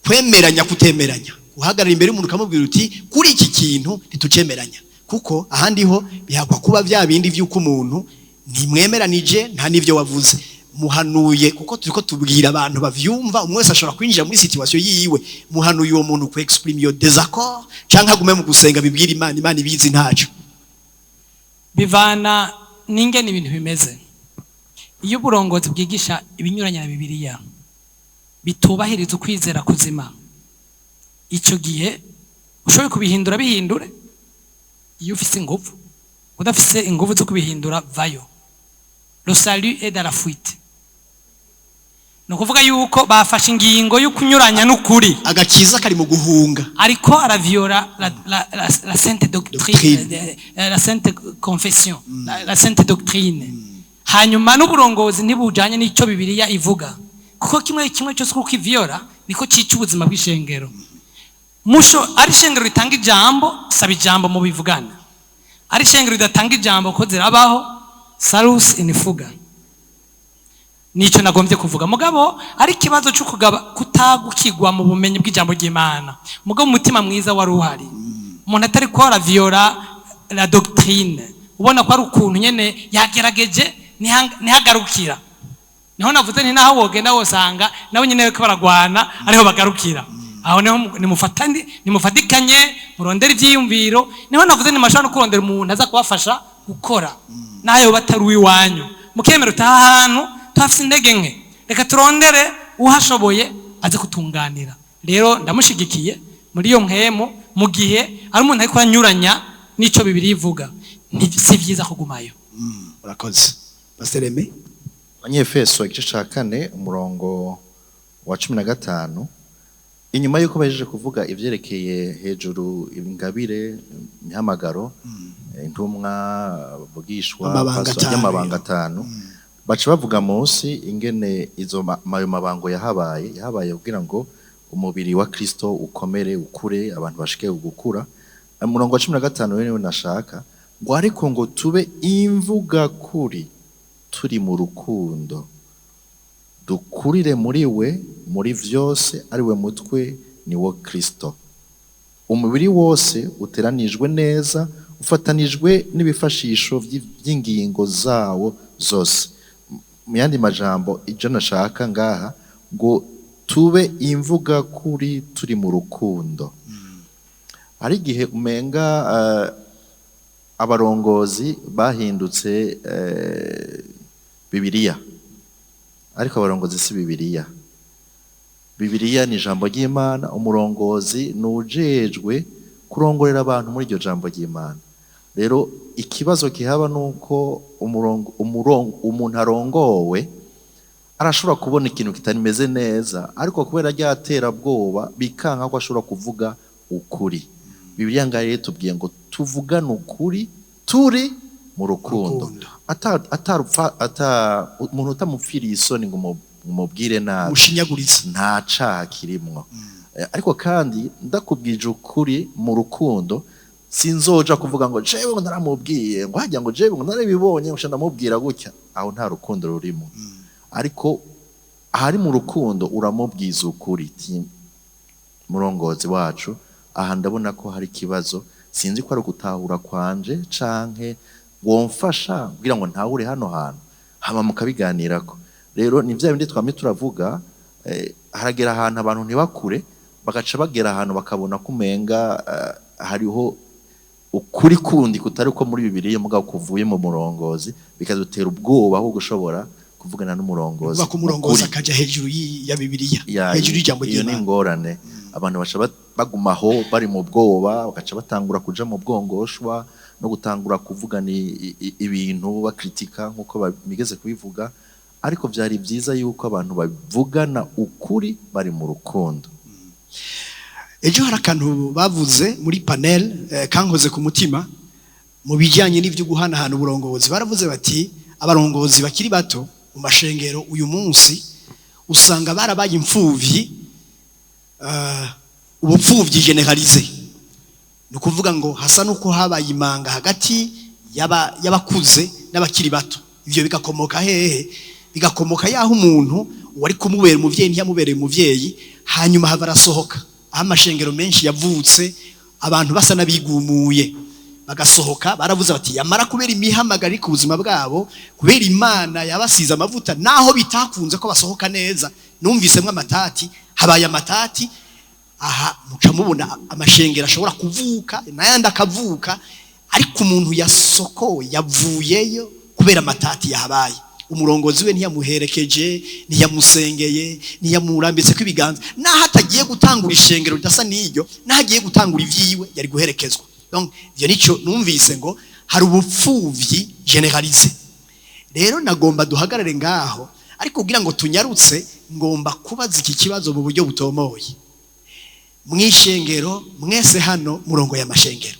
kwemeranya kutemeranya, uhagarara imbere y'umuntu ukamubwira uti kuri iki kintu ntitucemeranya, kuko ahandi ho bihakwa kuba vya bindi vy'uko umuntu ntimwemeranije nta n'ivyo wavuze muhanuye, kuko turiko tubwira abantu bavyumva, umwe wese ashobora kwinjira muri situation yiwe. Muhanuye uwo muntu ku exprime iyo désaccord canke agume mu gusenga bibwira Imana, Imana ibizi ntaco. Bivana n'ingene ibintu bimeze. Iyo uburongozi bwigisha ibinyuranye na Bibiliya, bitubahiriza ukwizera kuzima, icyo gihe ushoboye kubihindura bihindure iyo ufise ingufu. Udafise ingufu zo kubihindura, vayo. Le salut est dans la fuite. Ni ukuvuga yuko bafashe ingingo yo kunyuranya n'ukuri. Agakiza kari mu guhunga. Ariko araviola la sainte doctrine, Doctrine. la sainte confession, la sainte doctrine. Hanyuma n'uburongozi ntibujanye n'icyo Bibiliya ivuga, kuko kimwe kimwe cyose uko iviola niko cica ubuzima bw'ishengero. Musho ari ishengero ritanga ijambo, saba ijambo mu bivugana. Ari ishengero ridatanga ijambo, ko zirabaho, salus in fuga. Nico nagombye kuvuga. Mugabo ari ikibazo cyo kugaba kutagukigwa mu bumenyi bw'ijambo ry'Imana, mugabo umutima mwiza wari uhari, umuntu atari ko araviola la doctrine, ubona ko ari ukuntu nyene yagerageje nihagarukira. Niho navuze nti naho wogenda wosanga nabo nyene bariko baragwana, ariho bagarukira. Aho niho nimufatikanye murondere ivyiyumviro. Niho navuze nti mashobora no kurondera umuntu aza kubafasha gukora, nayo batari uwiwanyu, mukemera utaha ahantu tuhafise intege nke, reka turondere uhashoboye aze kutunganira. Rero ndamushigikiye muri iyo mpwemu. Mu gihe ari umuntu ariko aranyuranya n'ico Bibiliya ivuga, si vyiza kugumayo. Urakoze, Pastor Aimé. Abanyefeso igice ca 4, umurongo wa 15, inyuma y'uko bahejeje kuvuga ivyerekeye hejuru ingabire, imihamagaro, intumwa, abavugishwa, Amabanga pastor, atanu. y'amabanga atanu, baca bavuga munsi ingene izo ayo mabango yahabaye kugira ngo umubiri wa Kristo ukomere, ukure, abantu bashike gukura. Umurongo wa 15 rero niwo nashaka, ngo ariko ngo tube imvuga kuri turi mu rukundo, dukurire muri we muri vyose, ari we mutwe, ni wo Kristo. Umubiri wose uteranijwe neza, ufatanijwe n'ibifashisho by'ingingo zawo zose. Mu yandi majambo, icyo nashaka ngaha, ngo tube imvuga kuri turi mu rukundo. Hari igihe umenga abarongozi bahindutse Bibiliya, ariko abarongozi si Bibiliya. Bibiliya ni ijambo ry'Imana, umurongozi ni ujejwe kurongorera abantu muri iryo jambo ry'Imana. Rero ikibazo kihaba nuko umuntu arongowe arashobora kubona ikintu kitameze neza, ariko kubera rya terabwoba bikanka ko ashobora kuvuga ukuri. Bibiliya ngaho rero tubwiye ngo tuvugane ukuri turi mu rukundo. Rukundo. Ata umuntu utamupfiriye isoni ngo umubwire nabi, mushinyaguritse, nta caha kirimwo. Ariko kandi ndakubwije ukuri mu rukundo, sinzoja kuvuga ngo jewe ngo naramubwiye, ngo hajya ngo jewe ngo narabibonye, ngo ndamubwira gutya. Aho nta rukundo rurimo. Ariko ahari mu rukundo uramubwiza ukuri, ti murongozi wacu, aha ndabona ko hari ikibazo, sinzi ko ari ugutahura kwanje canke womfasha kugira ngo ntahure hano hantu, hama mukabiganirako. Rero ni vya bindi twamye turavuga, haragera ahantu abantu ntibakure, bagaca bagera ahantu bakabona ko umenga hariho ukuri kundi kutari uko muri Bibiliya, mugabo kuvuye mu murongozi, bikadutera ubwoba bwo gushobora kuvugana n'umurongozi. Kuvuga ko umurongozi Ukuri. akaja hejuru ya Bibiliya, Ya, hejuru y'ijambo iyo ni ry'Imana. ingorane. Abantu baca bagumaho bari mu bwoba, bagaca batangura kuja mu bwongoshwa no gutangura kuvugana ibintu bakritika, nk'uko bigeze kubivuga. Ariko vyari vyiza yuko abantu bavugana ukuri bari mu rukundo. Ejo hari akantu bavuze muri panel kankoze ku mutima mu bijyanye n'ibyo guhanahana uburongozi. Baravuze bati abarongozi bakiri bato mu mashengero uyu munsi usanga barabaye imfuvyi, ubupfuvyi généralisé. Ni ukuvuga ngo hasa n'uko habaye imanga hagati y'abakuze n'abakiri bato. Ibyo bigakomoka hehe? Bigakomoka yaho umuntu wari kumubera umuvyeyi ntiyamubereye umuvyeyi, hanyuma hava arasohoka. Aho amashengero menshi yavutse abantu basa n'abigumuye bagasohoka, baravuze bati yamara kubera imihamagaro iri ku buzima bwabo, kubera Imana yabasize amavuta, naho bitakunze ko basohoka neza, numvisemwo amatati, habaye amatati. Aha muca mubona amashengero ashobora kuvuka n'ayandi akavuka, ariko umuntu yasokowe, yavuyeyo kubera amatati yahabaye. Umurongozi we ntiyamuherekeje, ntiyamusengeye, ntiyamurambitse ko ibiganza. Naho atagiye gutangura ishengero ridasa n'iryo, naho agiye gutangura ivyiwe, yari guherekezwa. Donc ivyo nico numvise, ngo hari ubupfuvyi généralisé. Rero nagomba duhagarare ngaho, ariko kugira ngo tunyarutse, ngomba kubaza iki kibazo mu buryo butomoye. Mwishengero mwese hano murongo y'amashengero,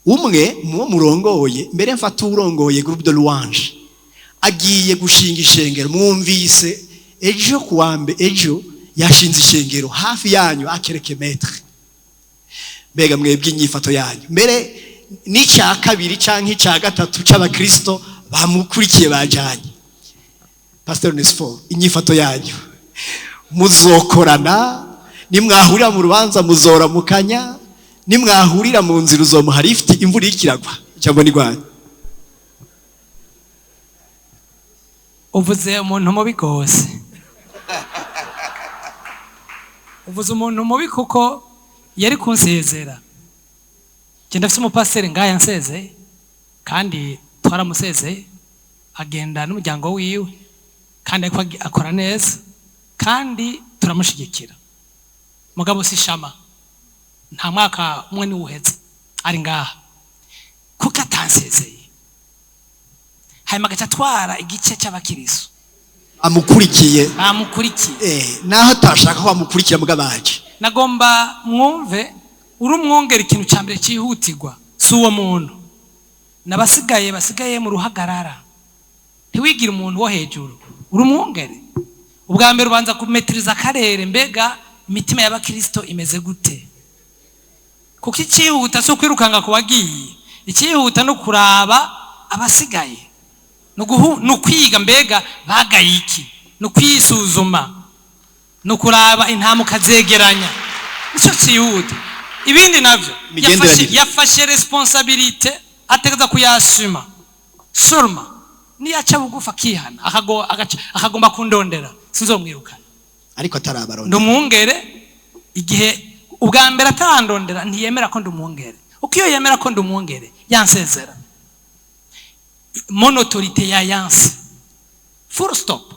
umwe muwo murongoye, mbere mfata urongoye groupe de louange, agiye gushinga ishengero. Mwumvise ejo kuwambe, ejo yashinze ishengero hafi yanyu, à quelques mètres. Mbega mwebwe inyifato yanyu, mbere n'icya kabiri canke icya gatatu c'abakristo bamukurikiye bajanye, Pastor Onesphore, inyifato yanyu, muzokorana? Nimwahurira mu rubanza muzoramukanya? Nimwahurira mu nzira uzomuha lift imvura iriko iragwa? Ijambo ni rwanyu. Uvuze umuntu mubi rwose, uvuze umuntu mubi, kuko yari kunsezera. Njye ndafise umupasiteri ngaha yansezeye, kandi twaramusezeye agenda n'umuryango wiwe, kandi ariko akora neza kandi turamushigikira. Mugabo si shama, nta mwaka umwe niwe uheze ari ngaha, kuko atansezeye, hanyuma agaca atwara igice cy'abakiriso amukurikiye. Bamukurikiye. Naho atashaka ko bamukurikira mugabo aje. Nagomba mwumve, uri umwungera, ikintu cya mbere cyihutirwa si uwo muntu n'abasigaye basigaye mu ruhagarara. Ntiwigire umuntu wo hejuru. Uri umwungere, ubwa mbere ubanza kumetiriza akarere. Mbega imitima y'abakirisito imeze gute? Kuko icyihuta si ukwirukanga ku bagiye, icyihuta no kuraba abasigaye, ni ukwiga mbega bagaye iki, ni ukwisuzuma, ni ukuraba intama ukazegeranya. Nicyo cyihuta. Ibindi navyo Imigenderanire. Yafashe responsabilité, ategereza kuyasuma surma. Niyaca bugufi akihana, akagomba kundondera, sinzomwirukana. Ariko atarabarondera. Ndi umwungere. Igihe ubwa mbere atarandondera, ntiyemera ko ndi umwungere. Uko iyo yemera ko ndi umwungere, yansezera. Mon autorité ya yanse, full stop.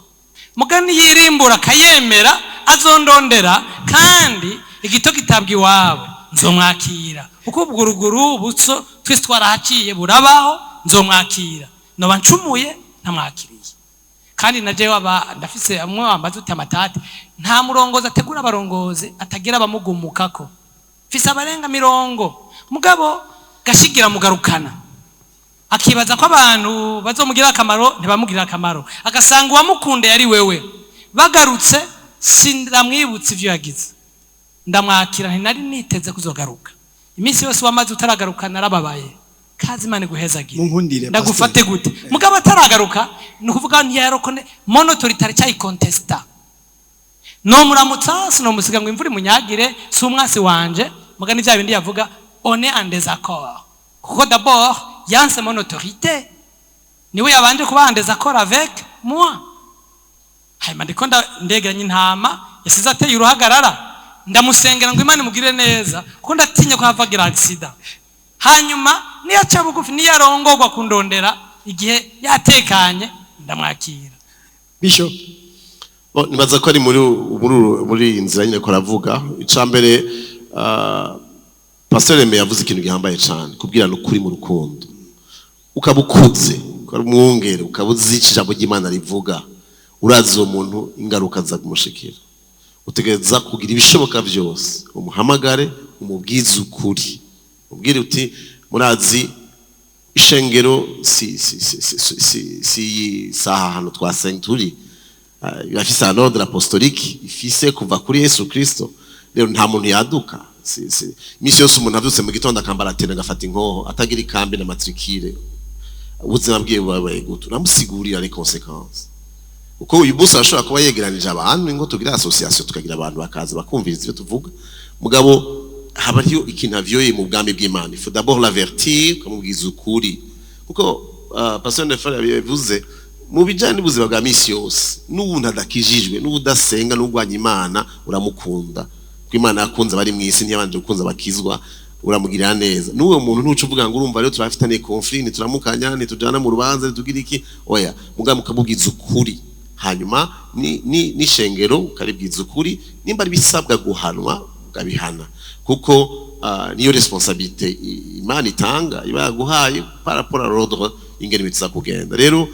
Mugani yirimbura akayemera, azondondera, kandi igito gitabwa iwabo, nzomwakira. Kuko ubwo ruguru butso twese twarahaciye, burabaho. Nzomwakira. Noba ncumuye ntamwakiriye. Kandi na jewe aba ndafise amwe wambaza uti amatati. Nta murongozi ategura abarongozi atagira abamugumukako. Mfise abarenga 40, mugabo gashigira mugarukana, akibaza ko abantu bazomugirira akamaro, ntibamugirira akamaro, agasanga uwamukunda yari wewe. Bagarutse, sindamwibutsa ivyo yagize, ndamwakira. Ntinari niteze kuzogaruka. Iminsi yose wamaze utaragaruka narababaye. Kazi, Imana iguhezagire. Munkundire, Ndagufate Pastor. gute? Mugabo ataragaruka, ni ukuvuga ntiyarokone mon autorité, aracyayicontesta. Nomuramutsa, sinomusiga ngo imvura imunyagire. Si umwasi wanje, muga ni bya bindi yavuga, on est en désaccord, kuko d'abord yanse mon autorité, niwe yabanje kuba en désaccord avec moi. Hanyuma ndiko ndegeranya intama yasize ateye uruhagarara, ndamusengera ngo Imana imugirire neza, kuko ndatinya ko hava agira accident. Hanyuma niyo aca bugufi, niyo arongorwa kundondera igihe yatekanye, ndamwakira. Bishop. Bon, nibaza ko ari muri iyi nzira nyine ko aravuga. Ica mbere, Pastor Aimé yavuze ikintu gihambaye cyane, kubwirana ukuri mu rukundo. Ukaba ukuze, ukaba umwungere, ukaba uzi icyo ijambo ry'Imana rivuga, urazi uwo muntu ingaruka za kumushikira, utegereza kugira ibishoboka byose umuhamagare, umubwize ukuri, umubwire uti: "Murazi ishengero si iyi saha ahantu twasenga turi, irafise un ordre apostolique ifise kuva kuri Yesu Kristo. Rero nta muntu yaduka. Si imisi yose umuntu avyutse mu gitondo akambara tenue, agafata inkoho, atagira ikambi na matricule, ubuzima bwiwe bubaye gute?" Uramusigurira les conséquences, kuko uyu munsi arashobora kuba yegeranije abantu ngo tugire association, tukagira abantu bakaza bakumviriza ibyo tuvuga, mugabo haba hariyo ikintu avyoye mu bwami bw'Imana. Il faut d'abord l'avertir, ukamubwiza ukuri, kuko Pastor Nefal yabivuze mu bijyanye n'ubuzima bwa misi yose. N'umuntu adakijijwe, n'udasenga, n'urwanya Imana, uramukunda, kuko Imana yakunze abari mu isi, ntiyabanje gukunza abakizwa. Uramugirira neza n'uwo muntu. Ntuca uvuga ngo urumva rero turafitaniye conflit, ntituramukanya, ntitujana mu rubanza, ntitugira iki. Oya, mugabo mukamubwiza ukuri, hanyuma ni n'ishengero ukaribwiza ukuri. Nimba ari bisabwa guhanwa, ukabihana, kuko niyo responsabilité Imana itanga, iba yaguhaye par rapport à l'ordre ingene biza kugenda. Rero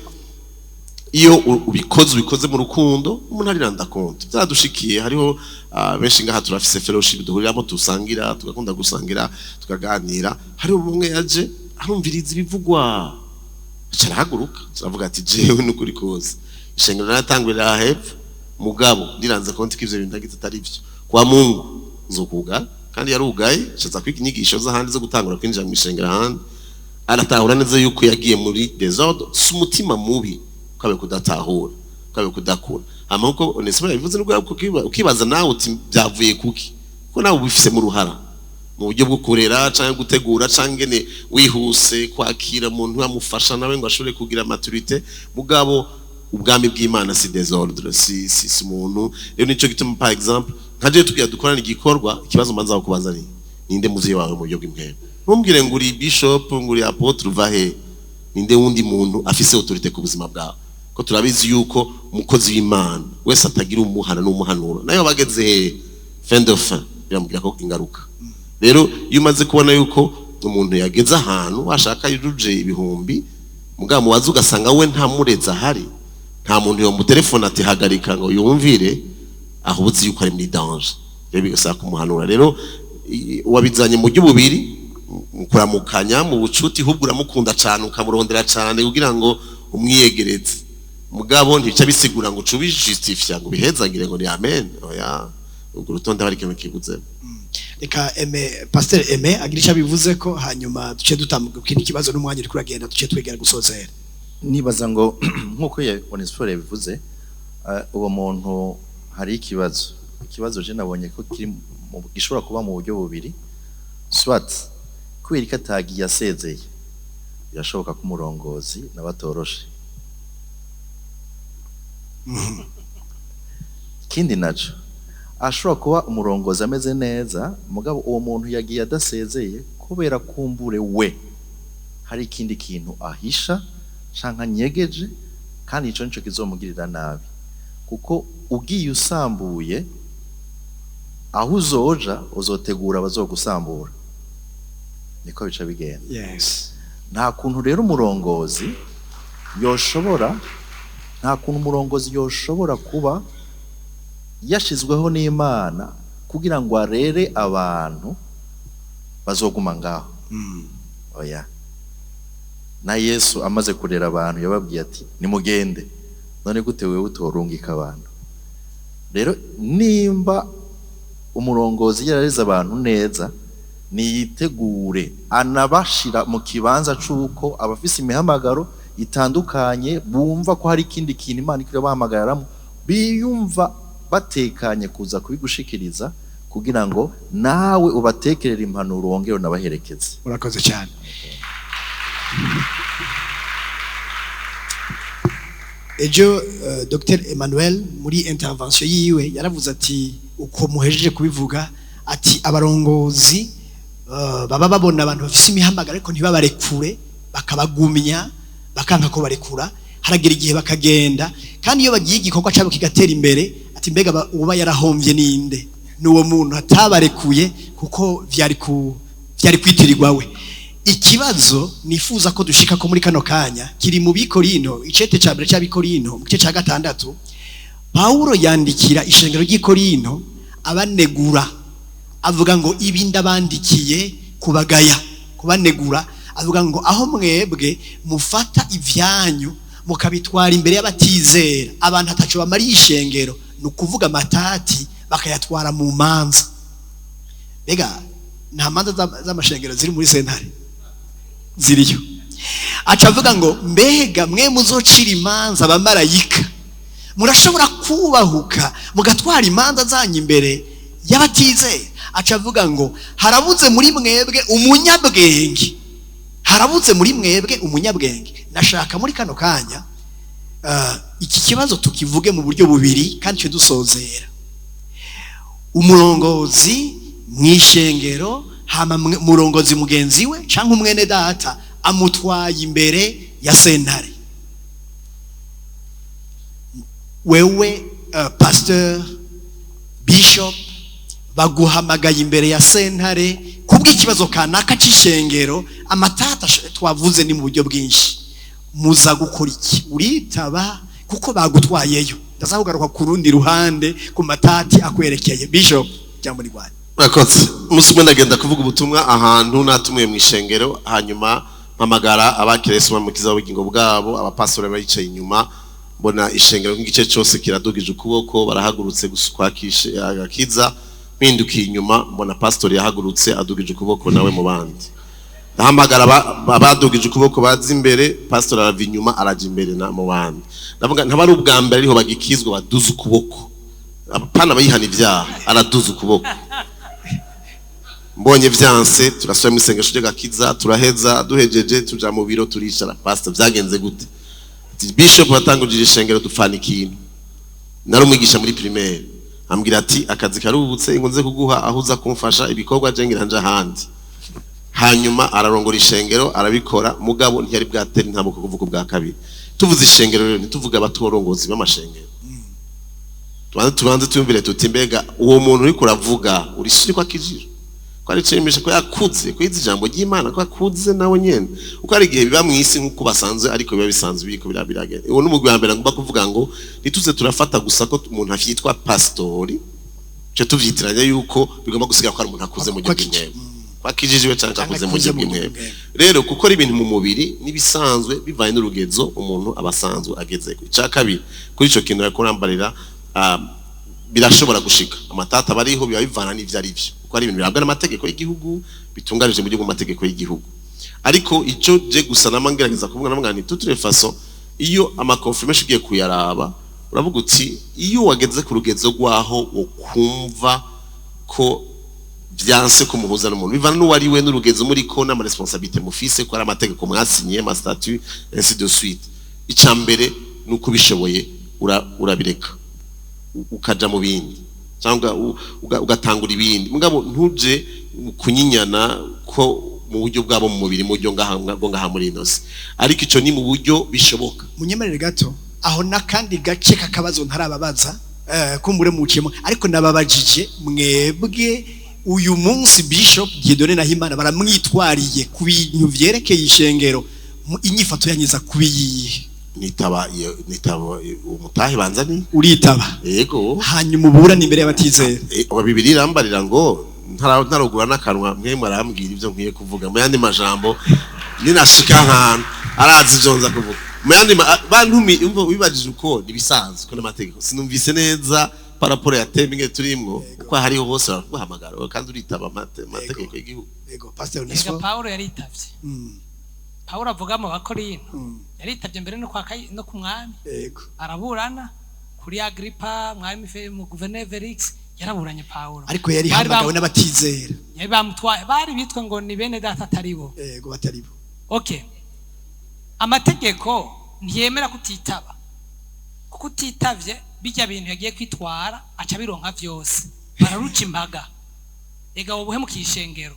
iyo ubikoze mu rukundo, umuntu ariranda compte. Byadushikiye, hariho benshi ngaha turafise fellowship duhuriramo, tusangira, tugakunda gusangira, tukaganira. Hariho umwe yaje arumviriza ibivugwa, aca arahaguruka, turavuga ati: "Jewe n'ukuri kose ishengero naratangurira hepfo, mugabo ndiranze compte ko ivyo bintu nagize atari vyo. Kwa Mungu nzokugara." Kandi yarugaye, acaza kwiga inyigisho z'ahandi zo gutangura kwinjira mu ishengero ahandi. Aratahura neza yuko yagiye muri désordre. Si umutima mubi, kwabe kudatahura, kwabe kudakura. Hama nkuko Onesimo yabivuze, nubwo ukibaza nawe uti: "Byavuye kuki?" Kuko nawe ubifisemo uruhara mu buryo bwo kurera canke gutegura canke ingene wihuse kwakira umuntu, amufasha nawe ngo ashobore kugira maturité. Mugabo ubwami bw'Imana si désordre, si umuntu. Rero nico gituma, par exemple, nka jewe tugira dukorana igikorwa, ikibazo mbanza kubaza ni: "Ninde muvyeyi wawe mu buryo bw'impwemu?" Ntumbwire ngo uri bishop, ngo uri apôtre, uva he? Ninde wundi muntu afise autorité ku buzima bwawe? Ko turabizi yuko umukozi w'Imana wese atagira umuhana n'umuhanura, nayo bageze he, fin de fin biramubwira ko ingaruka. Rero iyo umaze kubona yuko umuntu yageze ahantu washaka yujuje ibihumbi, mugabo mubaza ugasanga we nta murezi ahari, nta muntu yomutelefona ati: "Hagarika," ngo yumvire, aho uzi yuko ari muri danger. Rero bigasaba kumuhanura. Rero wabizanye mu buryo bubiri, mu kuramukanya, mu bucuti, ahubwo uramukunda cyane, ukamurondera cyane kugira ngo umwiyegereze. Mugabo ntibica bisigura ngo uce ubijustifia, ngo ubihezagire, ngo ni amen. Oya, ubwo urutonde hari ikintu kibuzemo. Reka Aimé, Pasteur Aimé agira icyo abivuze ko, hanyuma duce dutambuka ku kindi kibazo, n'umwanya uri kuragenda, duce twegera gusozera. Nibaza ngo nk'uko ya Onesphore yabivuze, uwo muntu hari ikibazo. Je nabonye ko kiri gishobora kuba mu buryo bubiri. Soit kubera ko atagiye asezeye, birashoboka ko umurongozi nawe atoroshe. Ikindi naco, ashobora kuba umurongozi ameze neza, mugabo uwo muntu yagiye adasezeye kubera kumbure we hari ikindi kintu ahisha canke anyegeje, kandi ico nico kizomugirira nabi, kuko ugiye usambuye, aho uzoja uzotegura abazogusambura. Niko bica bigenda. Nta kuntu rero umurongozi yoshobora, nta kuntu umurongozi yoshobora kuba yashizweho n'Imana kugira ngo arere abantu bazoguma ngaho. Oya, na Yesu amaze kurera abantu yababwiye ati: "Nimugende." None gute wewe utorungika abantu? Rero nimba umurongozi yarareze abantu neza, niyitegure anabashira mu kibanza c'uko abafise imihamagaro itandukanye, bumva ko hari ikindi kintu Imana ikwiye bahamagararamo, biyumva batekanye kuza kubigushikiriza kugira ngo nawe ubatekerere impanuro, wongere unabaherekeze. Urakoze cyane. Ejo Dr Emmanuel muri intervention yiwe yaravuze ati, uko muhejeje kubivuga, ati abarongozi baba babona abantu bafise imihamagaro ariko ntibabarekure, bakabagumya, bakanka ko barekura. Haragira igihe bakagenda, kandi iyo bagiye igikorwa cyabo kigatera imbere. Ati mbega uba yarahomvye ninde? Ni uwo muntu atabarekuye, kuko vyari kwitirirwa we. Ikibazo nifuza ko dushika ko muri kano kanya kiri mu Bikorino, icete ca mbere c'Abikorino, mu gice ca gatandatu. Pawulo yandikira ishengero ry'Ikorino abanegura, avuga ngo ibi ndabandikiye kubagaya, kubanegura. Avuga ngo aho mwebwe mufata ivyanyu mukabitwara imbere y'abatizera, abantu ataco bamariye ishengero, ni ukuvuga amatati bakayatwara mu manza. Mbega nta manza z'amashengero ziri muri sentare? Ziriyo. Aca avuga ngo mbega mwe muzocira imanza abamarayika, murashobora kubahuka mugatwara imanza zanyu imbere y'abatizera? Aca avuga ngo harabuze muri mwebwe umunyabwenge, harabuze muri mwebwe umunyabwenge. Nashaka muri kano kanya iki kibazo tukivuge mu buryo bubiri kandi cyo dusozera. Umurongozi mw'ishengero, hama murongozi mugenzi we canke umwene data amutwaye imbere ya sentare. Wewe pasteur, bishop, baguhamagaye imbere ya sentare kubw'ikibazo kanaka c'ishengero, amatata twavuze ni mu buryo bwinshi, muza gukora iki? Uritaba kuko bagutwayeyo? Ndaza kugaruka ku rundi ruhande ku matati akwerekeye. Bishop, jambo ni rwanyu. Murakoze. Umunsi umwe ndagenda kuvuga ubutumwa ahantu natumiwe mu ishengero, hanyuma mpamagara abakira Yesu bamukiza ubugingo bwabo, abapastori baricaye inyuma. Mbona ishengero nk'igice cyose kiradugije ukuboko, barahagurutse kwakisha agakiza. Mpindukiye inyuma mbona pastori yahagurutse adugije ukuboko nawe mu bandi. Ndahamagara abadugije ukuboko baza imbere, pastori arava inyuma araja imbere na mu bandi. Ndavuga ntaba ari ubwa mbere ariho bagikizwa baduza ukuboko, apana bayihana ibyaha, araduza ukuboko. Mbonye vyanse, turasubira mu isengesho ry'agakiza, turaheza, duhejeje tuja mu biro turicara. Pastor, vyagenze gute? Ati bishop watanguje ishengero dupfana ikintu, nari umwigisha muri primaire. Ambwira ati akazi karubutse, ngo nze kuguha aho uza kumfasha ibikorwa, je ngira nja ahandi. Hanyuma ararongora ishengero, arabikora, mugabo ntiyari bwatera intambuko kuvuga ubwa kabiri. Tuvuze ishengero rero ntituvuga abatorongozi b'amashengero. Tubanze tuyumvire tuti mbega uwo muntu uriko uravuga uri ko akijije, ko ari cemisha, ko yakuze, ko yize ijambo ry'Imana, ko akuze nawe nyene, uko ari igihe biba mw'isi nk'uko basanzwe, ariko biba bisanzwe biriko biragenda. Uwo n'umugwi wa mbere ngomba kuvuga ngo ntituze turafata gusa ko umuntu afitwa pastori cyo tuvyitiranya yuko bigomba gusiga ko ari umuntu akuze mu Ko buryo akijije. bw'intebe, ko akijijwe canke akuze mu akuze buryo mu buryo bw'intebe. bw'intebe. Rero gukora ibintu mu mubiri n'ibisanzwe bivanye n'urugezo umuntu aba asanzwe agezeko. Icya kabiri kuri ico kintu yakurambarira, birashobora gushika amatata aba ariho, biba bivana n'ivyo ari byo, kuko ari ibintu birabwa n'amategeko y'igihugu, bitunganije mu buryo bw'amategeko y'igihugu. Ariko ico je gusa nama ngerageza kuvuga, namwe nti toute les façons, iyo ama confirmation ugiye kuyaraba, uravuga uti iyo wageze ku rugezo rwaho ukumva ko vyanse kumuhuza n'umuntu, bivana n'uwo ari we n'urugezo muri ko n'ama responsabilité mufise, ko ari amategeko mwasinye, ama statut, ainsi de suite. Ica mbere nuko ubishoboye urabireka, ukaja mu bindi cyangwa ugatangura ibindi, mugabo ntuje kunyinyana ko mu buryo bwabo mu mubiri, mu buryo ngaha bwo ngaha muri ino si. Ariko ico ni mu buryo bishoboka. Munyemerere gato aho n'akandi gace k'akabazo ntarababaza, kumbure muciyemo, ariko nababajije mwebwe uyu munsi Bishop Dieudonné Nahimana baramwitwariye ku bintu vyerekeye ishengero, inyifato yanyiza kubiyihe? Nitaba iyo, nitaba uwo mutahe banza ni Uritaba? Yego. Hanyuma uburana imbere y'abatizera? Oba Bibiliya irambarira ngo ntarugura n'akanwa mwe murambwira ibyo nkwiye kuvuga. Mu yandi majambo, ninashika ahantu arazi ibyo nza kuvuga. Mu yandi bantumi umva wibajije uko nibisanzwe ko n'amategeko sinumvise neza par rapport ya thème inge turimwo, uko hariho hose baraguhamagara kandi uritaba amategeko y'igihugu. Yego, Pastor Erega Onesphore. Pawulo yaritavye. Pawulo avuga mu Bakorinto, yaritavye mbere no kwa no ku mwami. Araburana kuri Agripa, mwami mu guverineri Felix, yaraburanye Pawulo. Ariko yari Bari hamagawe n'abatizera. Yari bamutwaye, bari bitwa ngo ni bene data atari bo. Yego, batari bo. Okay, amategeko ntiyemera kutitaba, kuko utitavye bijya bintu yagiye kwitwara aca bironka vyose, bararuca imbaga. Ega wowe uhemukiye ishengero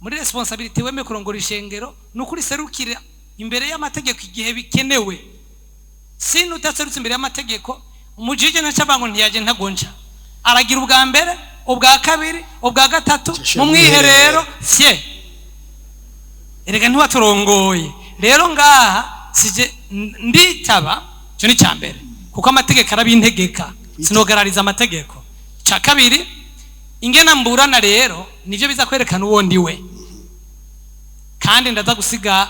muri responsabilité wemeye kurongora ishengero, ni ukuri serukira Imbere y'amategeko igihe bikenewe. Sino utaserutse imbere y'amategeko, umujije ntacavuga ngo ntiyaje ntagonja. Aragira ubwa mbere, ubwa kabiri, ubwa gatatu, mu mwiherero fye. Erega ntiwaturongoye. Rero ngaha sije nditaba, cyo ni cyambere, kuko amategeko arabintegeka, sinogarariza amategeko. Cya kabiri, ingena mburana rero nivyo biza kwerekana uwo ndiwe, kandi ndaza gusiga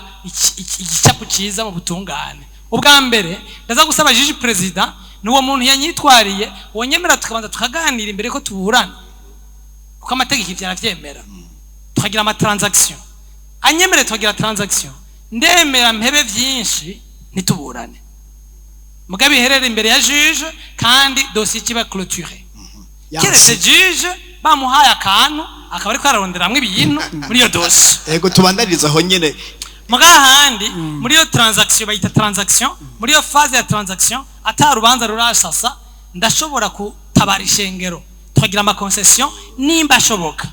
igicapo cyiza mu butungane. Ubwa mbere ndaza gusaba juge president n'uwo muntu yanyitwariye wonyemera tukabanza tukaganira imbere ko tuburana, kuko amategeko ivyo aravyemera, tukagira ama transaction. Anyemere tukagira transaction, ndemera mpebe vyinshi ntituburane, mugabe iherere imbere ya juge kandi dossier kiba clôturée. Keretse juge bamuhaye akantu akaba ariko araronderamwo ibintu muri iyo dossier. Ego, tubandaniriza aho nyene. Muga handi muri iyo transaction bayita transaction, muri iyo phase ya transaction ata rubanza rurasasa, ndashobora kutabara ishengero tukagira ama concession nimba ashoboka.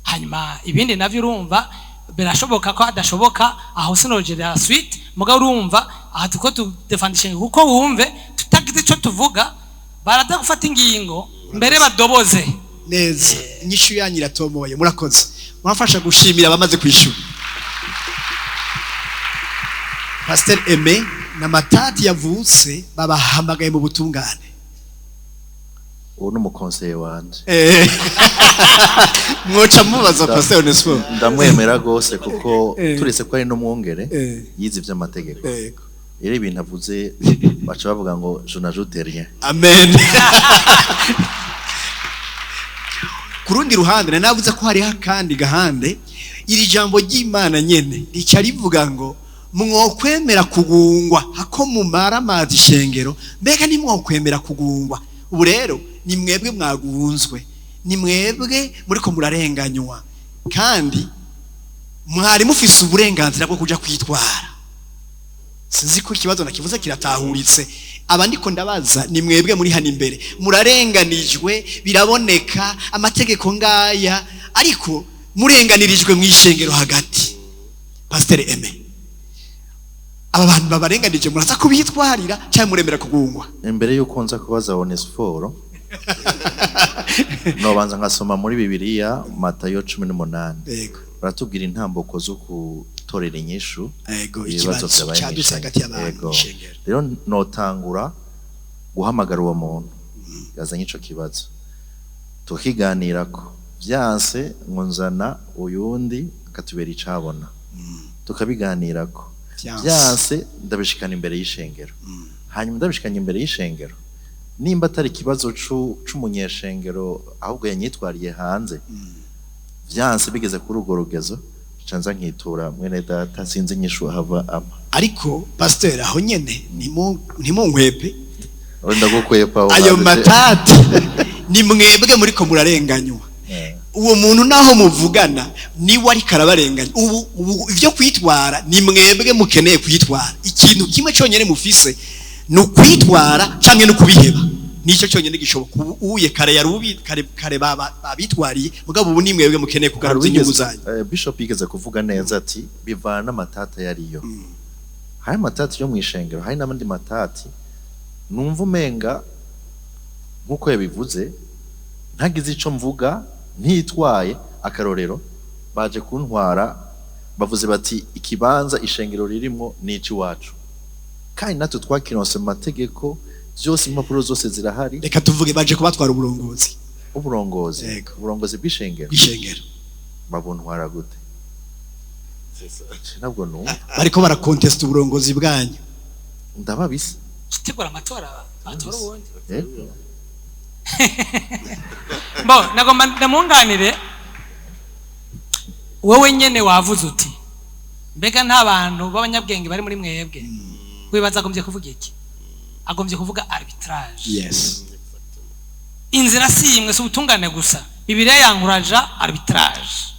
Hanyuma ibindi navyo urumva birashoboka ko adashoboka, aho sinogera la suite. Muga urumva aha tuko tudefanda ishengero, kuko wumve tutagize ico tuvuga baraza gufata ingingo mbere badoboze neza. Inyishu yanyu iratomoye, murakoze, murafasha gushimira abamaze kwishura. Pasteur Aimé, na matati yavutse babahamagaye mu butungane. Uwo ni umukonseye wanje. Mwoca mubaza Pasteur Onesphore. Ndamwemera rwose, kuko turetse ko ari n'umwungere, yize ivy'amategeko. Rero ibintu avuze baca bavuga ngo je n'ajoute rien. Amen. Ku rundi ruhande nari navuze ko hariho akandi gahande, iri jambo ry'Imana nyene rica rivuga ngo mwokwemera kugungwa hako mumara amazi ishengero, mbega ntimwokwemera kugungwa? Ubu rero ni mwebwe mwagunzwe, ni mwebwe muriko murarenganywa, kandi mwari mufise uburenganzira bwo kuja kwitwara. Sinzi ko ikibazo nakivuze kiratahuritse. Aba ndiko ndabaza ni mwebwe muri hano imbere, murarenganijwe, biraboneka amategeko ngaya, ariko murenganirijwe mu ishengero hagati. Pasteur Aimé, aba bantu babarenganije muraza kubitwarira cyangwa muremera kugungwa? Imbere yuko nza kubaza Onesphore, nobanza nkasoma muri Bibiliya Matayo 18. Baratubwira intambuko zo gutorera inyishu ibibazo ibibazo cyadutse vyabaye hagati y'abantu mw'ishengero. Rero notangura guhamagara uwo muntu yazanye ico kibazo, tukiganirako, vyanse ngo nzana uyundi akatubera icabona, tukabiganirako, vyanse ndabishikana imbere y'ishengero. Hanyuma ndabishikanye imbere y'ishengero, nimba atari ikibazo c'umunyeshengero ahubwo yanyitwariye hanze, vyanse bigeze kuri urwo rugezo, nca nkitura mwene data, sinzi inyishu hava ama. Ariko pasteur, aho nyene ntimunkwepe. Ndagukwepa. Ayo matati ni mwebwe muriko murarenganywa. Uwo muntu naho muvugana niwe ariko arabarenganya. Ubu ivyo kwitwara ni mwebwe mukeneye kwitwara. Ikintu kimwe cyonyene mufise ni ukwitwara canke no kubiheba, nicyo cyonyene gishoboka. Ubu uye kare yari kare kare babitwariye, mugabo ubu ni mwebwe mukeneye kugaruza inyungu zanyu. Bishop yigeze kuvuga neza ati bivana n'amatata yariyo. Hari amatati yo mu ishengero, hari n'abandi matati numva umenga nk'uko yabivuze ntagize ico mvuga ntitwaye. Akarorero, baje kuntwara bavuze bati ikibanza ishengero ririmwo ni iwacu, kandi natwe twakironse mu mategeko byose, impapuro zose zirahari. Reka tuvuge baje kubatwara uburongozi. Uburongozi, uburongozi bw'ishengero. Bw'ishengero. Babuntwara gute? Ntabwo numva. Bariko barakontesta uburongozi bwanyu. Ndababise. Tegura amatora batora ubundi. Yego. Bo nagomba ndamunganire. Wowe nyene wavuze uti mbega nta bantu b'abanyabwenge bari muri mwebwe? Wibaza agombye kuvuga iki? Agombye kuvuga arbitrage. Inzira si imwe, si ubutungane gusa. Bibiliya yankuraja arbitrage.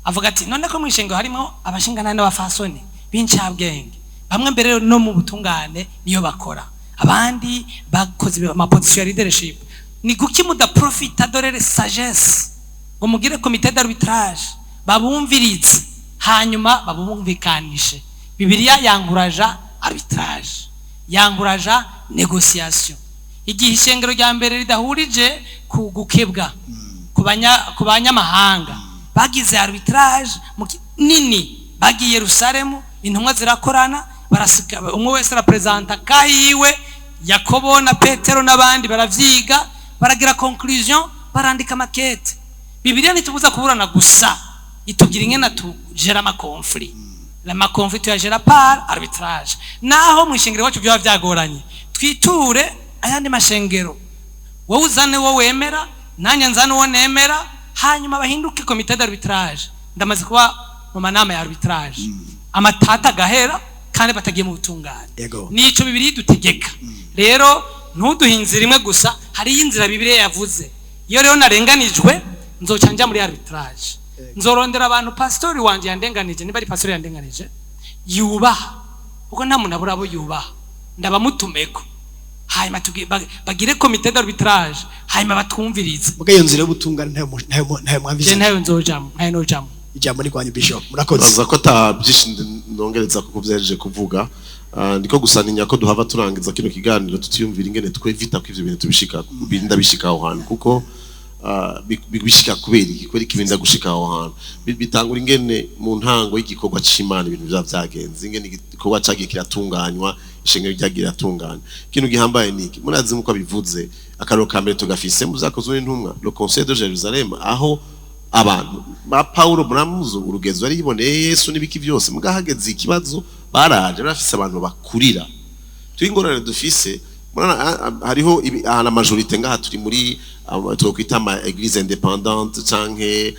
Avuga ati none ko mu harimo abashinganani n'abafasoni b'incabwenge, bamwe mbere no mu butungane niyo bakora, abandi bakoze amaposition ya leadership, ni kuki mudaprofita de leur sagesse ngo mugire comité d'arbitrage, babumvirize, hanyuma babumvikanishe? Bibiliya y'encouragea arbitrage, y'encouragea négociation. Igihe ishengero rya mbere ridahurije ku gukebwa ku banyamahanga, bagize arbitrage nini. Bagiye Yerusalemu, intumwa zirakorana, barasika, umwe wese arapresenta kayiwe. Yakobo na Petero n'abandi baravyiga, baragira conclusion, barandika makete. Bibiliya ntitubuza kuburana gusa, itubwira ingene tugera amaconflits. Amaconflits tuyagera par arbitrage. Naho mu ishengero iwacu byaba byagoranye, twiture ayandi mashengero. Wowe uzane uwo wemera, nanjye nzane uwo nemera, hanyuma bahinduke comité d'arbitrage. Ndamaze kuba mu manama ya arbitrage, amatata agahera kandi batagiye mu butungane. Nico Bibiliya idutegeka. Rero ntuduhe inzira imwe gusa, hariyo inzira Bibiliya yavuze. Iyo rero narenganijwe, nzoca nja muri arbitrage, nzorondera abantu pastori wanje yandenganije, niba ari pastori yandenganije yubaha, kuko nta muntu abura abo yubaha, ndabamutumeko, hanyuma bagire comité d'arbitrage, hanyuma batwumvirize. Muga iyo nzira y'ubutungane ntayo Je mwamvise? ntayo nzojamo, ntayo nojamo. Ijambo ni kwanyu, Bishop, murakoze. Baza ko ata byinshi nongereza kuko byahejeje kuvuga. Ndiko gusa ntinya ko duhava turangiza kino kiganiro tutiyumvira ingene twevita ko ivyo bintu tubishika, birinda bishika aho hantu, kuko bishika kubera iki? Kubera iki birinda gushika aho hantu? Bitangura ingene mu ntango y'igikorwa c'Imana ibintu vya vyagenze, ingene igikorwa cagiye kiratunganywa, ishengero ryagiye riratunganywa. Ikintu gihambaye niki? Murazi nkuko abivuze, akaroro ka mbere tugafise mu Vyakozwe n'Intumwa, le Conseil de Jérusalem, aho abantu ba Paulo, muramuzi urugezo yari yiboneye Yesu n'ibiki byose, mugahageze ikibazo baraje barafise abantu bakurira. Turi ingorane dufise, murabona, hariho ahantu majorité ngaha turi muri twokwita ama église indépendante canke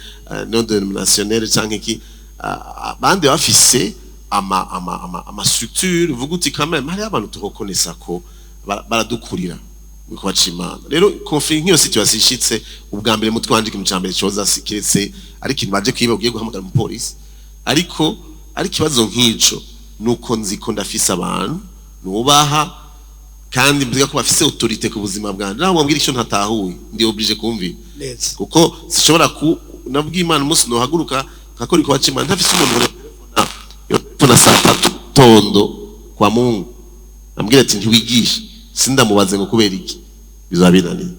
non dénominationnelle canke iki, abandi bafise ama structure, uvuga uti quand même hariho abantu tureconnaissa ko baradukurira mu kubaca Imana. Rero conflit nk'iyo, situation ishitse, ubwa mbere mutwe wanje ikintu ca mbere coza kiretse ari ikintu baje kwiba ugiye guhamagara umupolisi, ariko ari ikibazo nk'ico, nuko nzi ko ndafise abantu nubaha kandi mvuga ko bafise autorité ku buzima bwanje, naho bambwira icyo ntatahuye, ndi obligé kumvira. Kuko sishobora ku nabwiye Imana umunsi nohaguruka nkakora igikorwa c'Imana ntafise umuntu telefona, yo saa 3 tondo kwa Mungu ambwira ati ntiwigisha, sindamubaze ngo kubera iki, bizaba binaniye.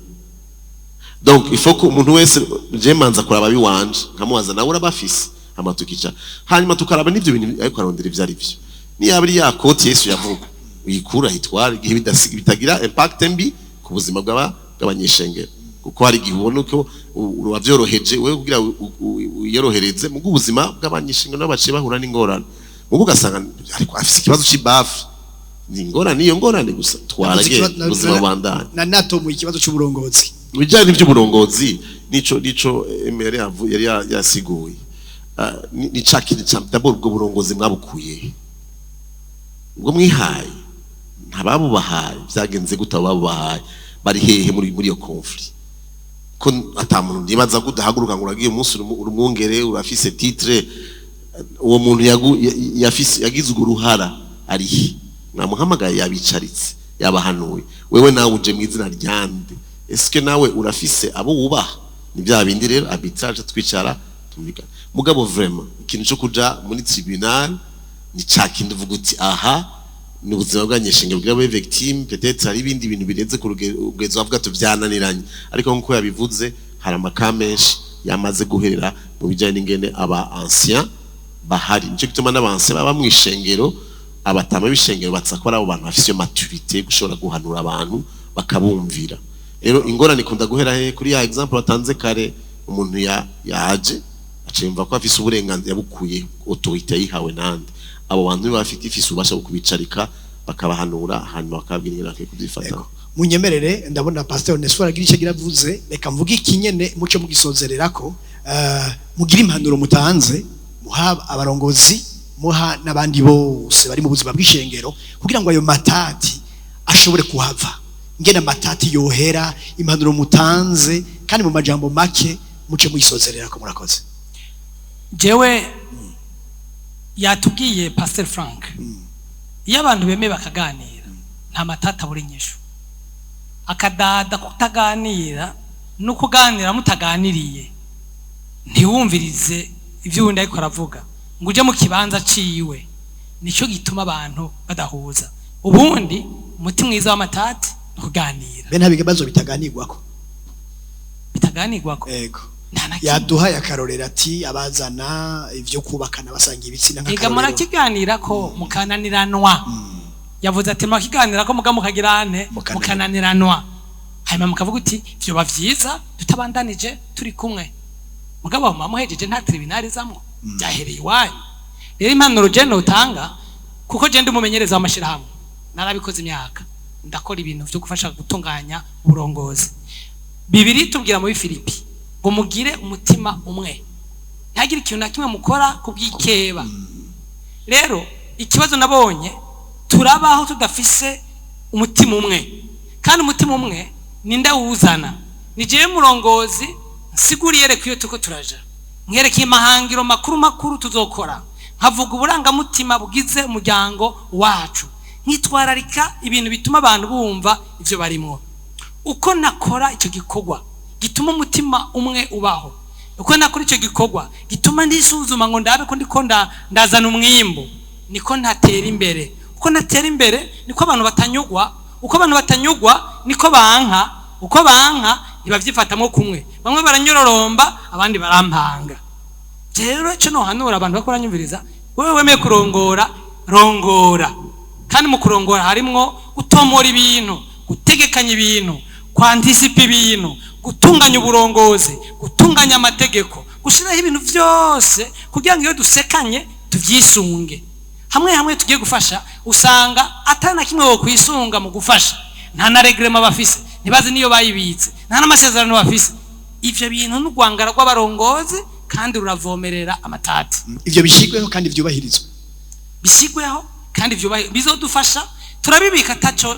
Donc il faut ko umuntu wese, je manza kuraba biwanje, nkamubaza nawe urabafise, hama tukicara, hanyuma tukaraba n'ivyo bintu ariko arondera ivyo ari byo. Niba ari ya koti Yesu yavuga, uyikura itwara igihe bitagira impact mbi ku buzima bw'abanyeshengero, kuko hari igihe ubona uko wavyoroheje wewe kugira wiyorohereze mu bw'ubuzima bw'abanyeshengero, nabo baciye bahura n'ingorane, mugo ugasanga ariko afise ikibazo c'ibafu, ni ingorane, iyo ngorane gusa twarage ubuzima bubandanye. Na nato mu ikibazo c'uburongozi. Mu bijyanye n'iby'uburongozi, nico Emery yari yasiguye. Ni ca kintu ca d'abord, ubwo burongozi mwabukuye he? Ubwo mwihaye ntababubahaye? Byagenze gute? Abo babubahaye bari hehe muri iyo conflit, ko ata muntu nibaza ko udahaguruka ngo uragiye umunsi urumwungere, urafise titre, uwo muntu yafise yagize urwo ruhara ari he? Mwamuhamagaye, yabicaritse, yabahanuye? Wewe nawe uje mu izina ryande? Eske nawe urafise abo wubaha? Ni bya bindi rero, arbitrage, twicara tumvikana. Mugabo vraiment ikintu cyo kuja muri tribunal ni ca kindi uvuga uti aha ni ubuzima bw'abanyeshengero bwira bube victime, peut-être hari ibindi bintu birenze ku rugezo bavuga ati byananiranye. Ariko nkuko yabivuze, hari amaka menshi yamaze guherera mu bijyanye n'ingene aba ancien bahari. Nicyo gituma n'aba ancien baba mu ishengero, abatama b'ishengero batsa ko ari abo bantu bafise iyo maturité yo gushobora guhanura abantu bakabumvira. Rero ingorane ikunda guhera he? Kuri ya exemple batanze kare, umuntu yaje aca yumva ko afise uburenganzira, bukuye autorité yihawe nande? Abo bantu nibo bafite ifise ububasha bwo kubicarika, bakabahanura, hanyuma bakababwira ingene bakwiye kubyifata. Ego. Munyemerere, ndabona Pasteur Nestor agira icyo agira avuze, reka mvuge ikinyene muco mugisozererako. Mugire impanuro mutanze, muha abarongozi, muha n'abandi bose bari mu buzima bw'ishengero, kugira ngo ayo matati ashobore kuhava, ngene amatati yohera, impanuro mutanze kandi mu majambo make, muce muyisozererako. Murakoze. Jewe yatubwiye Pastor Frank, iyo abantu bemeye bakaganira nta matata abura inyishu. Akadada kutaganira no kuganira mutaganiriye, ntiwumvirize ibyo uwundi ariko aravuga ngo uje mu kibanza ciwe. Nicyo gituma abantu badahuza. Ubundi umuti mwiza w'amatati ni ukuganira. Be nta bibazo bitaganirwako. Bitaganirwako? Ego. Nta na kimwe. Yaduhaye akarorero ati abazana ivyo kubakana basanga ibitsina Ega nk'akarorero. Murakiganira ko mukananiranwa. Yavuze ati murakiganira ko muga mukagira ane? Mukananiranwa. Mukananiranwa, hanyuma mukavuga uti vyoba vyiza tutabandanije turi kumwe. Mugabo muba muhejeje, nta tribunal izamwo, byahereye iwanyu. Rero impanuro je notanga, kuko je ndi umumenyereza w'amashirahamwe, narabikoze imyaka, ndakora ibintu vyo gufasha gutunganya uburongozi. Bibiri tubwira muri Filipi ngo mugire umutima umwe, ntihagire ikintu na kimwe mukora ku bw'ikeba. Rero ikibazo nabonye, turabaho tudafise umutima umwe. Kandi umutima umwe ninde awuzana? Ni jewe murongozi nsiguriye reka iyo turiko turaja, mwerekeye amahangiro makuru makuru tuzokora, nkavuga uburangamutima bugize umuryango wacu, nkitwararika ibintu bituma abantu bumva ivyo barimwo. Uko nakora icyo gikorwa gituma umutima umwe ubaho, uko nakora icyo gikorwa gituma ndisuzuma ngo ndabe ko ndiko ndazana umwimbu, niko ntatera imbere. Uko ntatera imbere niko abantu batanyugwa. Uko abantu batanyugwa niko banka. Uko banka ntibavyifatamwo kumwe, bamwe baranyororomba, abandi barampanga. Rero icyo nohanura abantu bakora nyumviriza, wewe wemeye kurongora, rongora. Kandi mu kurongora harimwo gutomora ibintu, gutegekanya ibintu, kwantisipa ibintu, gutunganya uburongozi, gutunganya amategeko, gushyiraho ibintu byose kugira ngo iyo dusekanye tubyisunge. Hamwe hamwe tugiye gufasha, usanga atari na kimwe wo kwisunga mu gufasha. Nta na règlement bafise, ntibazi niyo bayibitse, nta n'amasezerano bafise. Ivyo bintu n'urwangara rw'abarongozi kandi ruravomerera amatati. Ivyo bishigweho kandi vyubahirizwe. Bishyirweho kandi vyubahe, bizodufasha. Turabibika ataco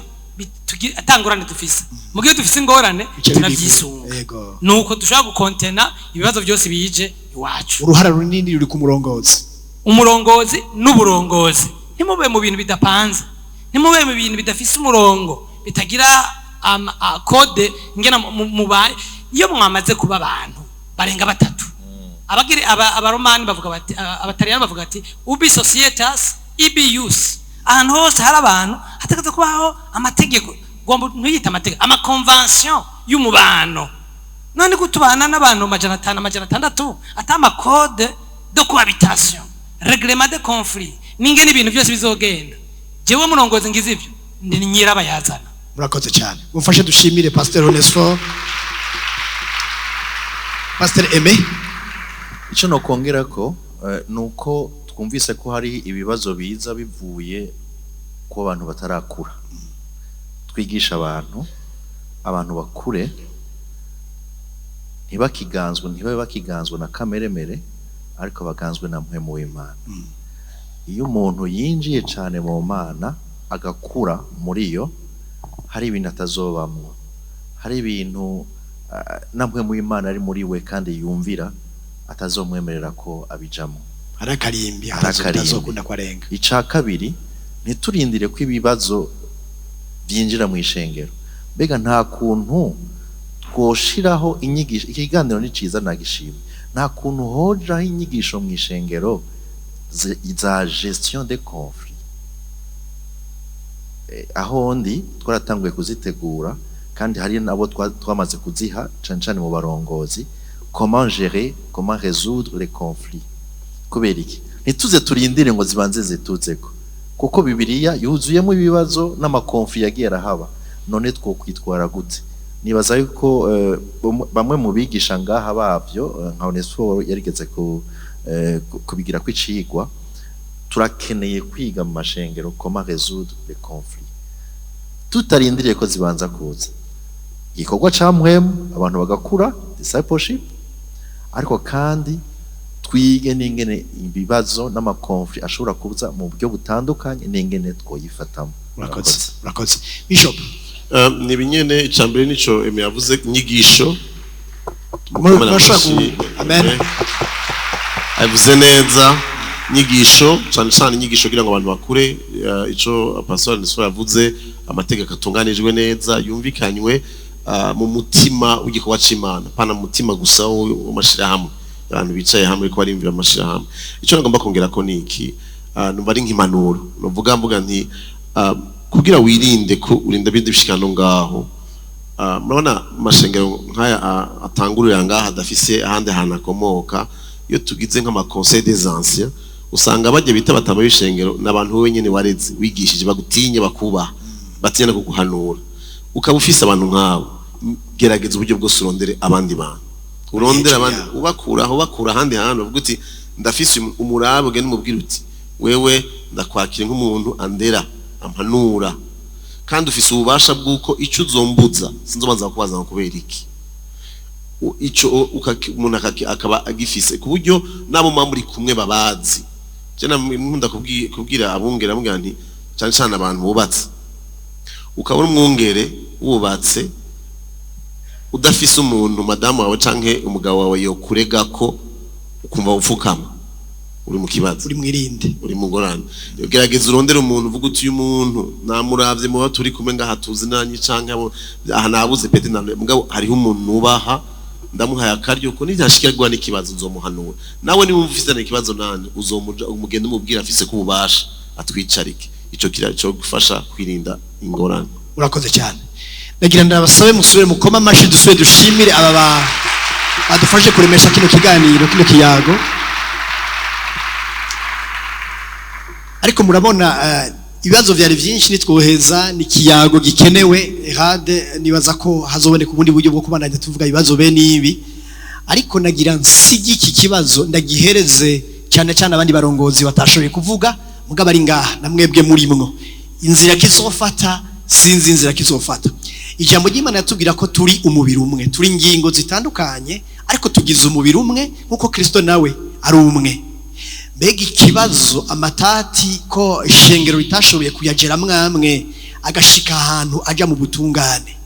ata ngorane dufise. Mu gihe dufise ingorane, Bica bibikwa. turavyisunga. Nuko dushobora gukontena ibibazo byose bije iwacu. Uruhara runini ruri ku murongozi. Umurongozi n'uburongozi. Ntimube mu bintu bidapanze, ntimube mu bintu bidafise umurongo, bitagira code ngena mubaye. Iyo mwamaze kuba abantu barenga batatu, abagiri abaromani bavuga bati, abataliyani bavuga ati ubi societas ibi ius. Ahantu hose hari abantu hategerezwa kubaho amategeko. Ugomba ntuyite amategeko, ama convention y'umubano. None ko tubana n'abantu 500, 600, ata ama code de cohabitation, règlement de conflit, n'ingene ibintu byose bizogenda, jewe murongozi ngize ivyo, ndi nyirabayazana. Murakoze cyane. Mufashe dushimire Pasteur Onesphore, Pasteur Aimé. Icyo nokongera ko ni uko twumvise ko hari ibibazo biza bivuye ku bantu batarakura. Twigisha abantu, abantu bakure, ntibakiganzwe, ntibabe bakiganzwe na kameremere, ariko baganzwe na mpwemu w'Imana. Iyo umuntu yinjiye cyane mu Mana, agakura muri yo, hari ibintu atazobamwo, hari ibintu na mpwemu w'Imana ari muri we kandi yumvira atazomwemerera ko abijamo. Hari akarimbi. Hari akarimbi. Atazokunda kwarenga. Icya kabiri, ntiturindire ko ibibazo byinjira mu ishengero. Mbega nta kuntu twoshiraho inyigisho? Ikiganiro ni ciza, nagishimye. Nta kuntu hojaho inyigisho mu ishengero za gestion des conflits? Aho ndi twaratanguye kuzitegura, kandi hari nabo twamaze kuziha, cane cane mu barongozi: comment gérer, comment résoudre les conflits. Kubera iki ntituze turindire ngo zibanze zituzeko? Kuko Bibiliya yuzuyemo ibibazo n'ama conflits yagiye arahaba. None twokwitwara gute? Nibaza yuko bamwe mu bigisha ngaha bavyo, nka Onesphore yarigeze kubigira kw'icigwa. Turakeneye kwiga mu mashengero comment résoudre les conflits, tutarindiriye ko zibanza kuza. Igikorwa ca mpwemu, abantu bagakura, discipleship, ariko kandi twige n'ingene ibibazo n'ama conflits ashobora kuza mu buryo butandukanye n'ingene twoyifatamo. Murakoze, murakoze, Bishop. Ni ibinyene, icambere nico Aimé yavuze, inyigisho. Murashobora amen. Avuze neza, inyigisho, cyane cyane inyigisho kugira ngo abantu bakure. Ico Pastor Nestor yavuze, amategeko atunganijwe neza, yumvikanywe mu mutima w'igikorwa c'Imana, pana mu mutima gusa w'amashirahamwe, abantu bicaye hamwe ko barimvira amashirahamwe. Ico nagomba kongera ko ni iki. Numva ari nk'impanuro nuvuga, mvuga nti kugira wirinde ko urinda bindi bishikano ngaho. Murabona amashengero nk'aya atangurira ngaha, adafise ahandi hantu akomoka. Iyo tugize nk'ama conseil des anciens, usanga bajya bita batama b'ishengero n'abantu wowe nyene wareze, wigishije, bagutinye, bakubaha, batinya no kuguhanura. Ukaba ufise abantu nk'abo, gerageza uburyo bwose urondere abandi bantu, urondere abandi ubakura aho, ubakura ahandi hantu, uvuga uti ndafise umurabe, ugende umubwire uti wewe ndakwakira nk'umuntu andera, ampanura, kandi ufise ububasha bw'uko icyo uzombuza sinzobanza kubaza ngo kubera iki. Ico umuntu akaba agifise ku buryo nabo muba muri kumwe babazi. Je nkunda kubwira abungere, amubwira nti cyane cyane abantu bubatse, ukabona umwungere wubatse udafise umuntu madamu wawe canke umugabo wawe yokurega ko ukumva upfukama, uri mu kibazo. Uri mwirinde. Uri mu ngorane. Gerageza urondere umuntu uvuga uti uyu muntu namuravye mu turi kumwe ngaha, tuzi nanyi canke abo aha nabuze pete na mugabo hariho umuntu nubaha, ndamuhaye akaryo ko nitashikirwa n'ikibazo nzomuhanura. Nawe niba ufise ikibazo nani uzomuja umugende umubwira, afise ko ububasha atwicarike. Ico kira cyo gufasha kwirinda ingorane. Urakoze cyane. Ndagira ndabasabe musubire mukoma amashi, dusubire dushimire aba badufashe kuremesha kino kiganiro, kino kiyago. Ariko murabona ibibazo vyari vyinshi, nitwoheza ni kiyago gikenewe rade. Nibaza ko hazoboneka ubundi buryo bwo kubandanya tuvuga ibibazo bene ibi, ariko nagira nsigi iki kibazo ndagihereze cyane cyane abandi barongozi batashoboye kuvuga mugabo ari ngaha namwebwe murimwo. Inzira kizofata, sinzi inzira kizofata. Ijambo ry'Imana yatubwira ko turi umubiri umwe, turi ingingo zitandukanye ariko tugize umubiri umwe nkuko Kristo nawe ari umwe. Mbega ikibazo amatati ko ishengero ritashoboye kuyagera mwamwe agashika ahantu aja mu butungane,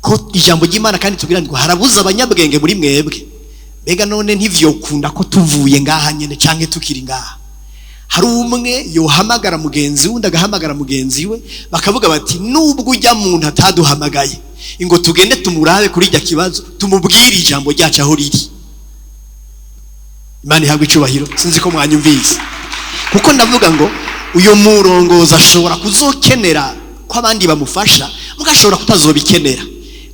ko ijambo ry'Imana kandi tubwira ngo harabuze abanyabwenge muri mwebwe, mbega none ntivyokunda ko tuvuye ngaha nyene canke tukiri ngaha hari umwe yohamagara mugenzi wundi, agahamagara mugenzi we, bakavuga bati nubwo ujya muntu ataduhamagaye ngo tugende tumurabe kuri irya kibazo, tumubwire ijambo ryacu aho riri. Imana ihabwe icubahiro. Sinzi ko mwanyumvise, kuko ndavuga ngo uyu murongozi ashobora kuzokenera ko abandi bamufasha, mugashobora kutazobikenera.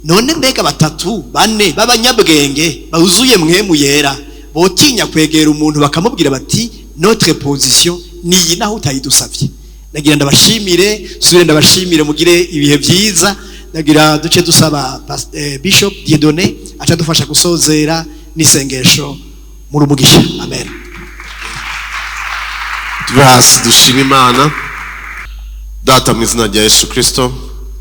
None mbega batatu bane b'abanyabwenge bazuye mwemu yera botinya kwegera umuntu bakamubwira bati notre position ni iyi naho utayidusavye? Nagira ndabashimire, subire ndabashimire, mugire ibihe byiza. Nagira duce dusaba Bishop Dieudonné aca dufasha gusozera n'isengesho muri umugisha. Amen. Tuve hasi dushima Imana. Data, mu izina rya Yesu Kristo,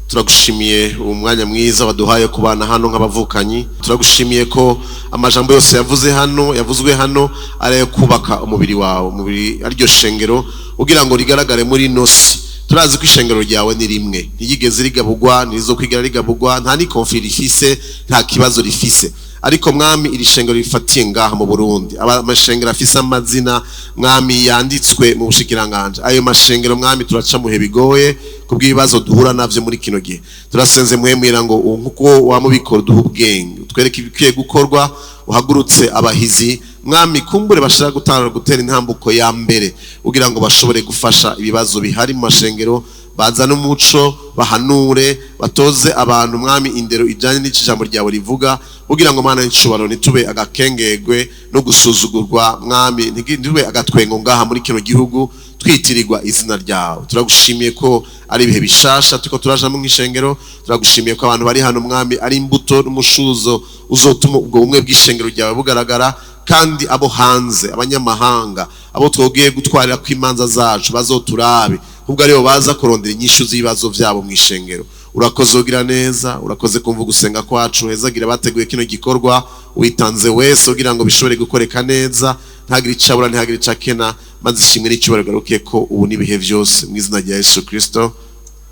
turagushimiye uwo mwanya mwiza waduhaye kubana hano nk'abavukanyi. Turagushimiye ko amajambo yose yavuze hano, yavuzwe hano, ari ayo kubaka umubiri wawe, umubiri ariryo shengero, kugira ngo rigaragare muri ino si. Turazi ko ishengero ryawe ni rimwe, ntirigeze rigabugwa, ntirizokwigera rigabugwa, nta ni conflit rifise, nta kibazo rifise. Ariko mwami, iri shengero rifatiye ngaha mu Burundi, amashengero afise amazina mwami yanditswe mu bushikiranganje, ayo mashengero mwami turaca muhe bigoye kubw'ibibazo duhura navyo muri kino gihe. Turasenze mwemwira ngo nkuko wamubikora duhe ubwenge, utwereke ibikwiye gukorwa, uhagurutse abahizi mwami kumbure bashaka gutanga gutera intambuko ya mbere kugira ngo bashobore gufasha ibibazo bihari mu mashengero, bazane umuco, bahanure, batoze abantu mwami indero ijanye n'iki jambo ryawe rivuga, kugira ngo Mana y'icubahiro ntitube agakengegwe no gusuzugurwa mwami, ntitube agatwengo ngaha muri kino gihugu twitirirwa izina ryawe. Turagushimiye ko ari ibihe bishasha turiko turajamo nk'ishengero. Turagushimiye ko abantu bari hano mwami ari imbuto n'umushuzo uzotuma ubwo bumwe bw'ishengero ryawe bugaragara, kandi abo hanze, abanyamahanga, abo twogiye gutwarira ko imanza zacu bazoturabe, ubwo aribo baza kurondera inyishu z'ibibazo vyabo mu ishengero. Urakoze ugira neza, urakoze kumva gusenga kwacu, hezagira bateguye kino gikorwa, witanze wese kugira ngo bishobore gukoreka neza, ntagire icabura, ntagire icakena, maze ishimwe n'icyubahiro garuke ko ubu n'ibihe byose, mu izina rya Yesu Kristo,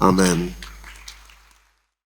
amen.